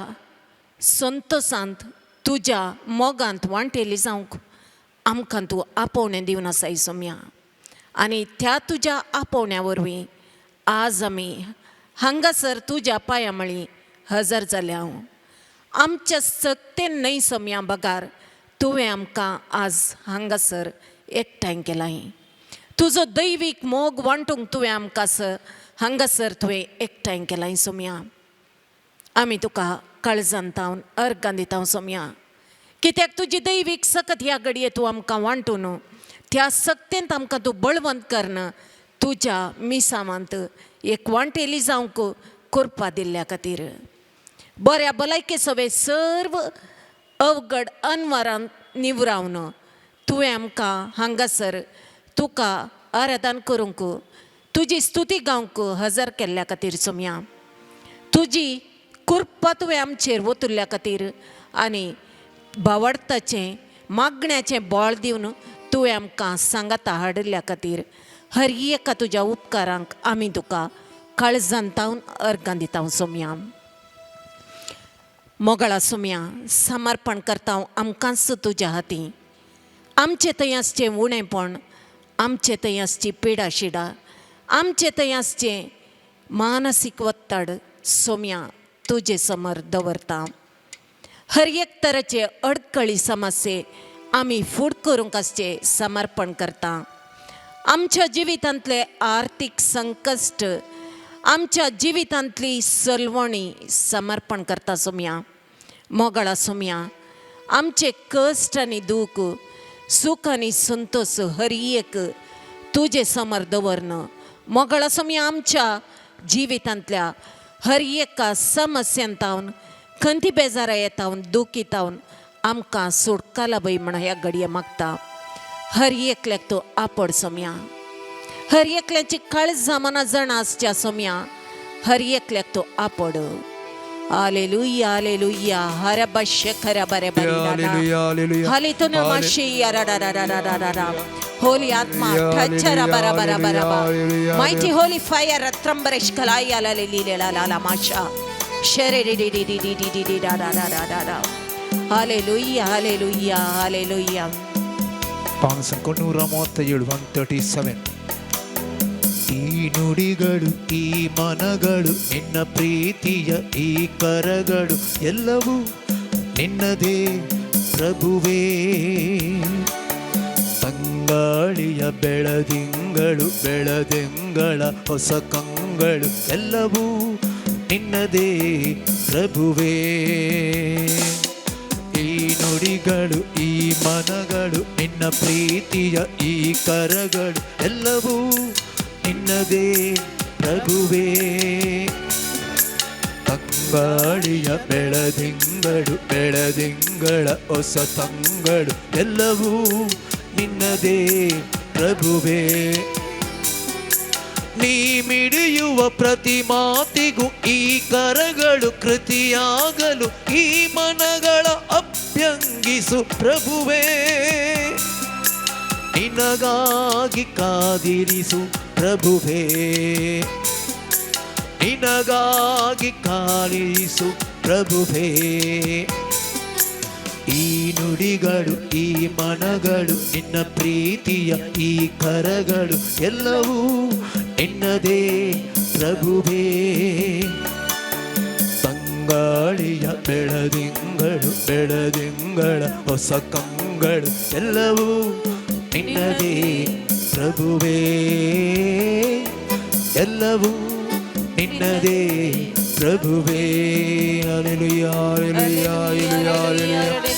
C: संतोसांत तुज्या मोगांत वांटेली जावंक आमकां तूं आपोवणें दिवन आसाय सोम्या. आनी त्या तुज्या आपोवण्या वरवीं आज आमी हांगासर तुज्या पांया मळी हजर जाल्या. हांव आमच्या सक्तेन न्हय सोम्या बगार तुवें आमकां आज हांगासर एकठांय केलाय. तुजो दैवीक मोग वांटूंक तुवें आमकां हांगासर तुवें एकठांय केलाय सोम्या. आमी तुका काळजान तावन अर्गां दिता सोम्या, कित्याक तुजी दैवीक सकत ह्या घडये तूं आमकां वांटून त्या सक्तेंत आमकां तूं बळवंत करन तुज्या मिसावांत एक वांटेली जावंक करपा दिल्ल्या खातीर बऱ्या भलायके सवे सर्व अवघड अनवरान निवरावन तुवें आमकां हांगासर तुका आराधन करूंक तुजी स्तुती गावंक हजर केल्ल्या खातीर सोम्या, तुजी कृपा तुवें आमचेर वतुल्ल्या खातीर आनी भावार्थाचें मागण्याचें बळ दिवन तुवें आमकां सांगाता हाडिल्ल्या खातीर हर एका तुज्या उपकारांक आमी तुका काळजान तावन अर्गां दिता सोम्या. मोगळा सोम्या, समर्पण करता आमकांच तुज्या हाती. आमचे थंय आसचें उणेपण, आमचे थंय आसची पिडा शिडा, आमचे थंय आसचें मानसीक वत्तड सोम्या तुजे समर दवरता. हर एक तरेचे अडकळी समस्ये आमी फूड करूंक आसचें समर्पण करता. आमच्या जिवितांतले आर्थीक संकश्ट, आमच्या जिवितांतली सलवणी समर्पण करता सोम्या. मोगळा सोम्या, आमचे कश्ट आनी दूख, सूख आनी संतोश हर एक तुजे समर दवरन मोगळा सोम्या आमच्या जिवितांतल्या हर एका समस्यांतावन खंती बेजारा येतावन दुखीतावन आमकां सुटकाला बय म्हण ह्या घडये मागता. हर एकल्याक तो आपड सोम्या, हर एकल्याची काळजां मनां जाणा आसच्या सोम्या, हर एकल्याक तो आपड. हालेलुया हालेलुया हर बश्य खऱ्या बऱ्या
A: हालेलुया, हालेलुया.
C: हालेतून माशी रा होली आत्मा ठचरा बरा बरा बरा बा मायटी होली फायर त्रंबरेश कलाई आला ली ला ला ला माशा शेरे D D D D D D D D डा डा डा डा डा डा. Hallelujah hallelujah hallelujah.
A: 137 137. ಈ ನುಡಿಗಳು ಈ ಮನಗಳು ನಿನ್ನ ಪ್ರೀತಿಯ ಈ ಕರಗಳು ಎಲ್ಲವೂ ನಿನ್ನದೇ ಪ್ರಭುವೇ. ತಂಗಾಳಿಯ ಬೆಳದಿಂಗಳು ಬೆಳದಿಂಗಳ ಹೊಸ ಕಂಗಳು ಎಲ್ಲವೂ ನಿನ್ನದೇ ಪ್ರಭುವೇ. ಈ ನುಡಿಗಳು ಈ ಮನಗಳು ನಿನ್ನ ಪ್ರೀತಿಯ ಈ ಕರಗಳು ಎಲ್ಲವೂ ನಿನ್ನದೇ ಪ್ರಭುವೇ. ತಂಗಾಳಿಯ ಬೆಳದಿಂಗಳು ಬೆಳದಿಂಗಳ ಹೊಸ ತಂಗಳು ಎಲ್ಲವೂ ನಿನ್ನದೇ ಪ್ರಭುವೇ. ನೀ ಮಿಡಿಯುವ ಪ್ರತಿ ಮಾತಿಗೂ ಈ ಕರಗಳು ಕೃತಿಯಾಗಲು ಈ ಮನಗಳ ಅಭ್ಯಂಗಿಸು ಪ್ರಭುವೇ. ನಿನಗಾಗಿ ಕಾದಿರಿಸು ಪ್ರಭುವೇ, ನಿನಗಾಗಿ ಕಾಲಿಸು ಪ್ರಭುವೇ. ಈ ನುಡಿಗಳು, ಈ ಮನಗಳು, ನಿನ್ನ ಪ್ರೀತಿಯ ಈ ಕರಗಳು ಎಲ್ಲವೂ ನಿನ್ನದೇ ಪ್ರಭುವೇ. ತಂಗಾಳಿಯ ಬೆಳದಿಂಗಳು, ಬೆಳದಿಂಗಳ ಹೊಸ ಕಂಗಳು ಎಲ್ಲವೂ ನಿನ್ನದೇ ಪ್ರಭುವೇ. ಎಲ್ಲವೂ ನಿನ್ನದೇ ಪ್ರಭುವೇ. Hallelujah, hallelujah, hallelujah, hallelujah.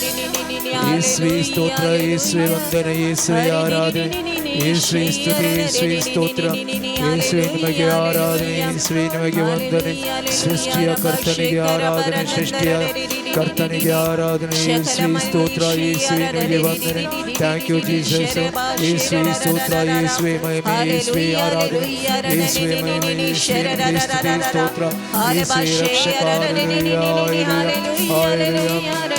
A: ಯೇಸುವೇ ಸ್ತೋತ್ರ, ಯೇಸುವೇ ವಂದನೆ, ಯೇಸುವೇ ಆರಾಧನೆ, ಯೇಸುವೇ ಸ್ತುತಿ, ಯೇಸುವೇ ಸ್ತೋತ್ರ. ಯೇಸುವೇ ನಿಮಗೆ ಆರಾಧನೆ, ಯೇಸುವೇ ನಿಮಗೆ ವಂದನೆ. ಸೃಷ್ಟಿಯ ಕರ್ತನಿಗೆ ಆರಾಧನೆ, ಸೃಷ್ಟಿಯ ಕರ್ತನಿಗೆ ಆರಾಧನೆ. ಯೇಸುವೇ ಸ್ತೋತ್ರ, ಯೇಸುವೇ ನಿಮಗೆ ವಂದನೆ. Thank you Jesus. ಯೇಸುವೇ ಸ್ತೋತ್ರ, ಯೇಸುವೇ ಮಹಿಮೆ, ಯೇಸುವೇ ಆರಾಧನೆ, ಯೇಸುವೇ ಮಹಿಮೆ, ಯೇಸುವೇ ನಿಮಗೆ ಸ್ತುತಿ ಸ್ತೋತ್ರ. ಯೇಸುವೇ ರಕ್ಷಕ. Hallelujah, hallelujah, hallelujah.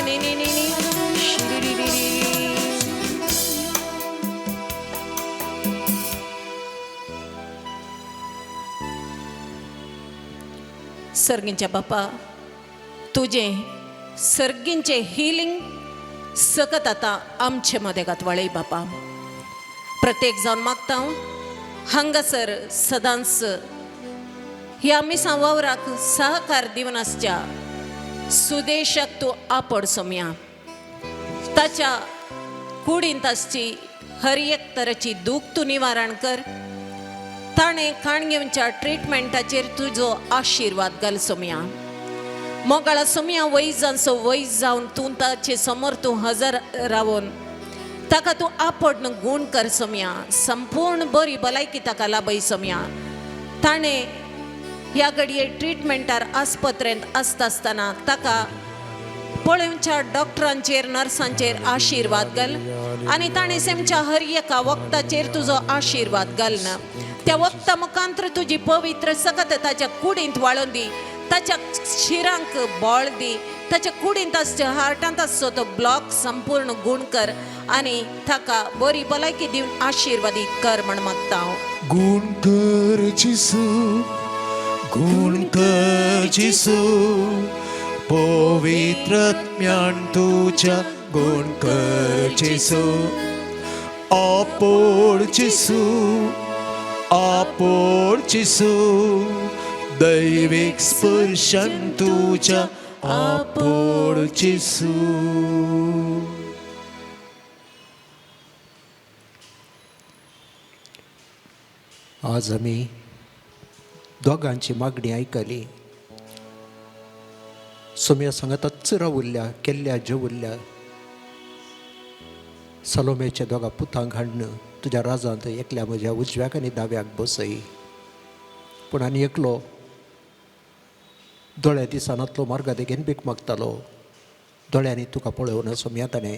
C: सर्गींच्या बापा, तुजें सर्गींचें हिलींग सकत आतां आमचे मदेगात वळय बापा. प्रत्येक जावन मागता हांव हांगासर सदांच ह्या मिसां वावराक सहकार दिवन आसच्या सुदेशाक तूं आपड सोमया. ताच्या कुडींत आसची हर एक तरेची दूख तूं निवारण कर. ताणें काण घेवच्या ट्रिटमेंटाचेर तुजो आशिर्वाद घाल सोमया. मोगाळा सोमया, वैजांचो वैज जावन तूं ताचे समोर तूं हजर रावन ताका तूं आपड गूण कर सोमया. संपूर्ण बरी भलायकी ताका लाभय सोमया. ताणें ह्या घडये ट्रिटमेंटार आस्पत्रेंत आसता आसतना ताका पळोवच्या डॉक्टरांचेर नर्सांचेर आशिर्वाद घाल आनी ताणें सेमच्या हर एका वखदाचेर तुजो आशिर्वाद घाल ना. त्या वखदा मुखांत्र तुजी पवित्र सकत ताच्या कुडींत वाळोवन दी, ताच्या शिरांक बळ दी, ताच्या कुडींत आसच्या हार्टांत आसचो तो ब्लॉक संपूर्ण गूण कर आनी ताका बरी भलायकी दिवन आशिर्वादीत कर म्हण मागता हांव.
A: गुण कर जिसू, गुण कर जिसू, पवित्र ज्ञान तुझ्या गुण कर जिसू. आपोड जिसू, आपोड जिसू, दैविक स्पर्शन तुझ्या आपोड जिसू.
B: आज आमी दोगांची मागणी आयकली. सोम्या सांगाताच रावुल्ल्या केल्ल्या जेवुल्ल्या सलोमेच्या दोगा पुतांक हाडून तुज्या राजांत एकल्या म्हज्या उजव्याक आनी दाव्याक बसय. पूण आनी एकलो दोळ्या दिसनातलो मार्गा देगेन भीक मागतालो. दोळ्यांनी तुका पळोवन सोम्या ताणें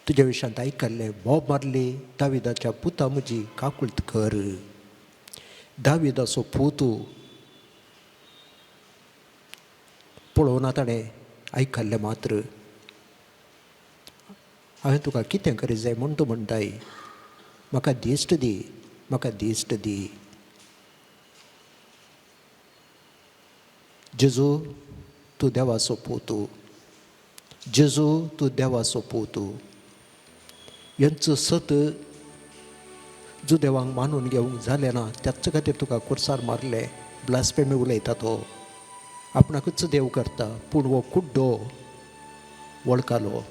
B: तुज्या विशयांत आयकल्लें, बोब मारली, दाविदाच्या पुता म्हजी काकुळट कर. दाविदाचो पूत पळोवना ताणें आयकल्लें मात्र. हांवें तुका कितें करीत जाय म्हूण तूं म्हणटाय, म्हाका दिश्ट दी, म्हाका दिश्ट दी. जेजू तूं देवाचो पूत, जेजू तूं देवाचो पूत. यांचो सत जुदेवांक मानून घेवंक जालें ना, त्याच खातीर तुका कुर्सार मारले. ब्लास्पेमी उलयता तो, आपणाकूच देव करता, पूण हो कुड्डो वळखालो.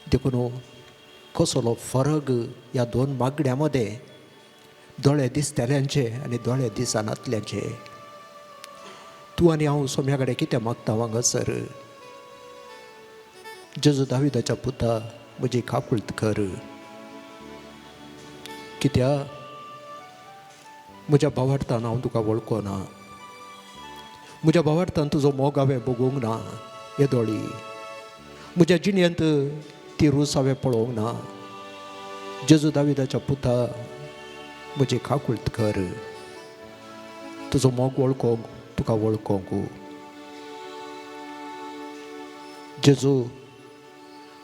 B: देखून कसलो फरक ह्या दोन मागण्या मदें, दोळे दिसतल्यांचे आनी दोळे दिसनातल्यांचे. तूं आनी हांव सोम्या कडेन कितें मागता हांगासर? जेजू दाविदाच्या पुता म्हजी काकुळट कर. कित्या म्हज्या भावार्थान हांव तुका वळखना, म्हज्या भावार्थान तुजो मोग हांवें भोगूंक ना येदोळी, म्हज्या जिणेंत ती रूच हांवें पळोवंक ना. जेजू दाविदाच्या पुता म्हजी काकुळट कर. तुजो मोग वळखोंक, तुका वळखोंक. जेजू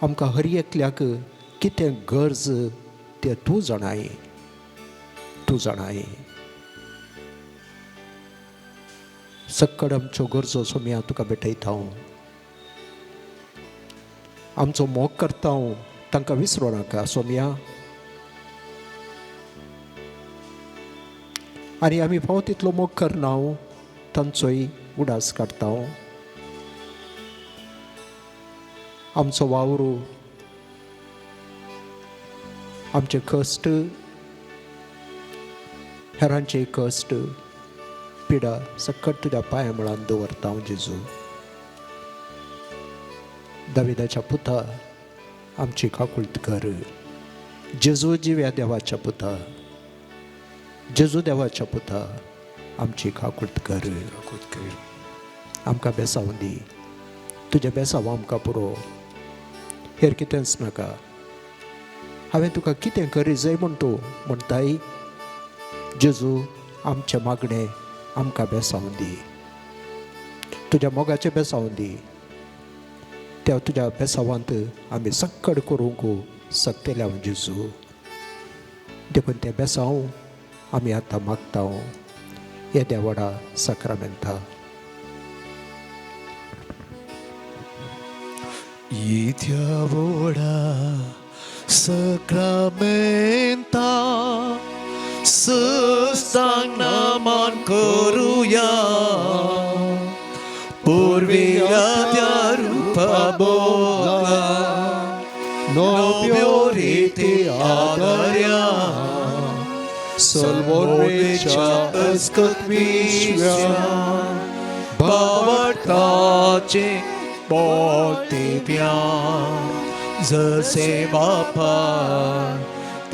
B: आमकां हर एकल्याक कितें गरज तें तूं जाणाय, तूं जाणाय. सक्कड आमच्यो गरजो सोम्या तुका भेटयता हांव. आमचो मोग करता तांकां विसरो नाका सोमया. आनी आमी फावो तितलो मोग करना, तांचोय उडास काडटा. आमचो वावरू, आमचे कश्ट, हेरांचे कश्ट, पिडा सकट तुज्या पांया मुळान दवरता हांव जेजू. दाविदाच्या पुता, आमची काकुळट कर. जेजू जिव्या देवाच्या पुता, जेजू देवाच्या पुता, आमची काकुळट कर. आमकां बेसांव दी, तुजें बेसांव आमकां पुरो, हेर कितेंच नाका. हांवें तुका कितें करी जाय म्हण तूं म्हणटाय जेजू, आमचें मागणें आमकां बेसांव दी, तुज्या मोगाचें बेसांव दी. त्या तुज्या बेसांवांत आमी सक्कड करूंक शकतले हांव जेजू. देखून तें बेसांव आमी आतां मागता येद्या व्हडा साक्रामेंता.
A: येद्या व्हडा सक्रामेंता सस्तांग नमन करुया, पुर्विल्या त्या रुपा बोला नव्यो रिती आदर्या, सलवोरेच्या अस्कत विश्व्या भावार्थाचे बोलते, जसे बापा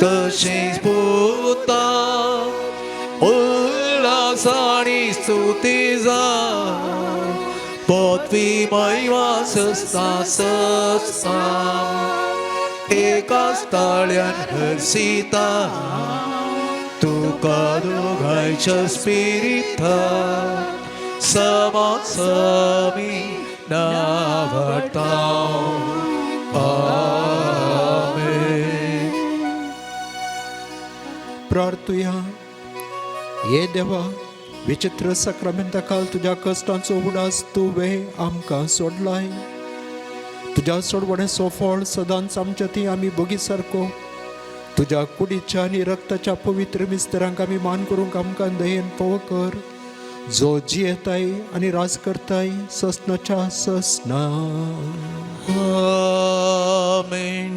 A: तशेंच पुता उल्हासानी स्तुती जा, पृथ्वी महिमा सस्ता सस्ता एकाच ताळ्यान हर्षिता, तुका दोगांयच्या स्पिरिता समा समी नावडता. आमेन.
B: प्रार्थुया. हे देवा, विचित्र साक्रामेंता काल तुज्या कश्टांचो उडास तुवें आमकां सोडलाय. तुज्या सोडवणेचो फळ सदांच आमच्या ती आमी बोगी सारको तुज्या कुडीच्या आनी रक्ताच्या पवित्र मिस्तरांक आमी मान करूंक आमकां दयेन फावो कर, जो जियेताय आनी राज करताय ससनाच्या ससना.
A: आमेन.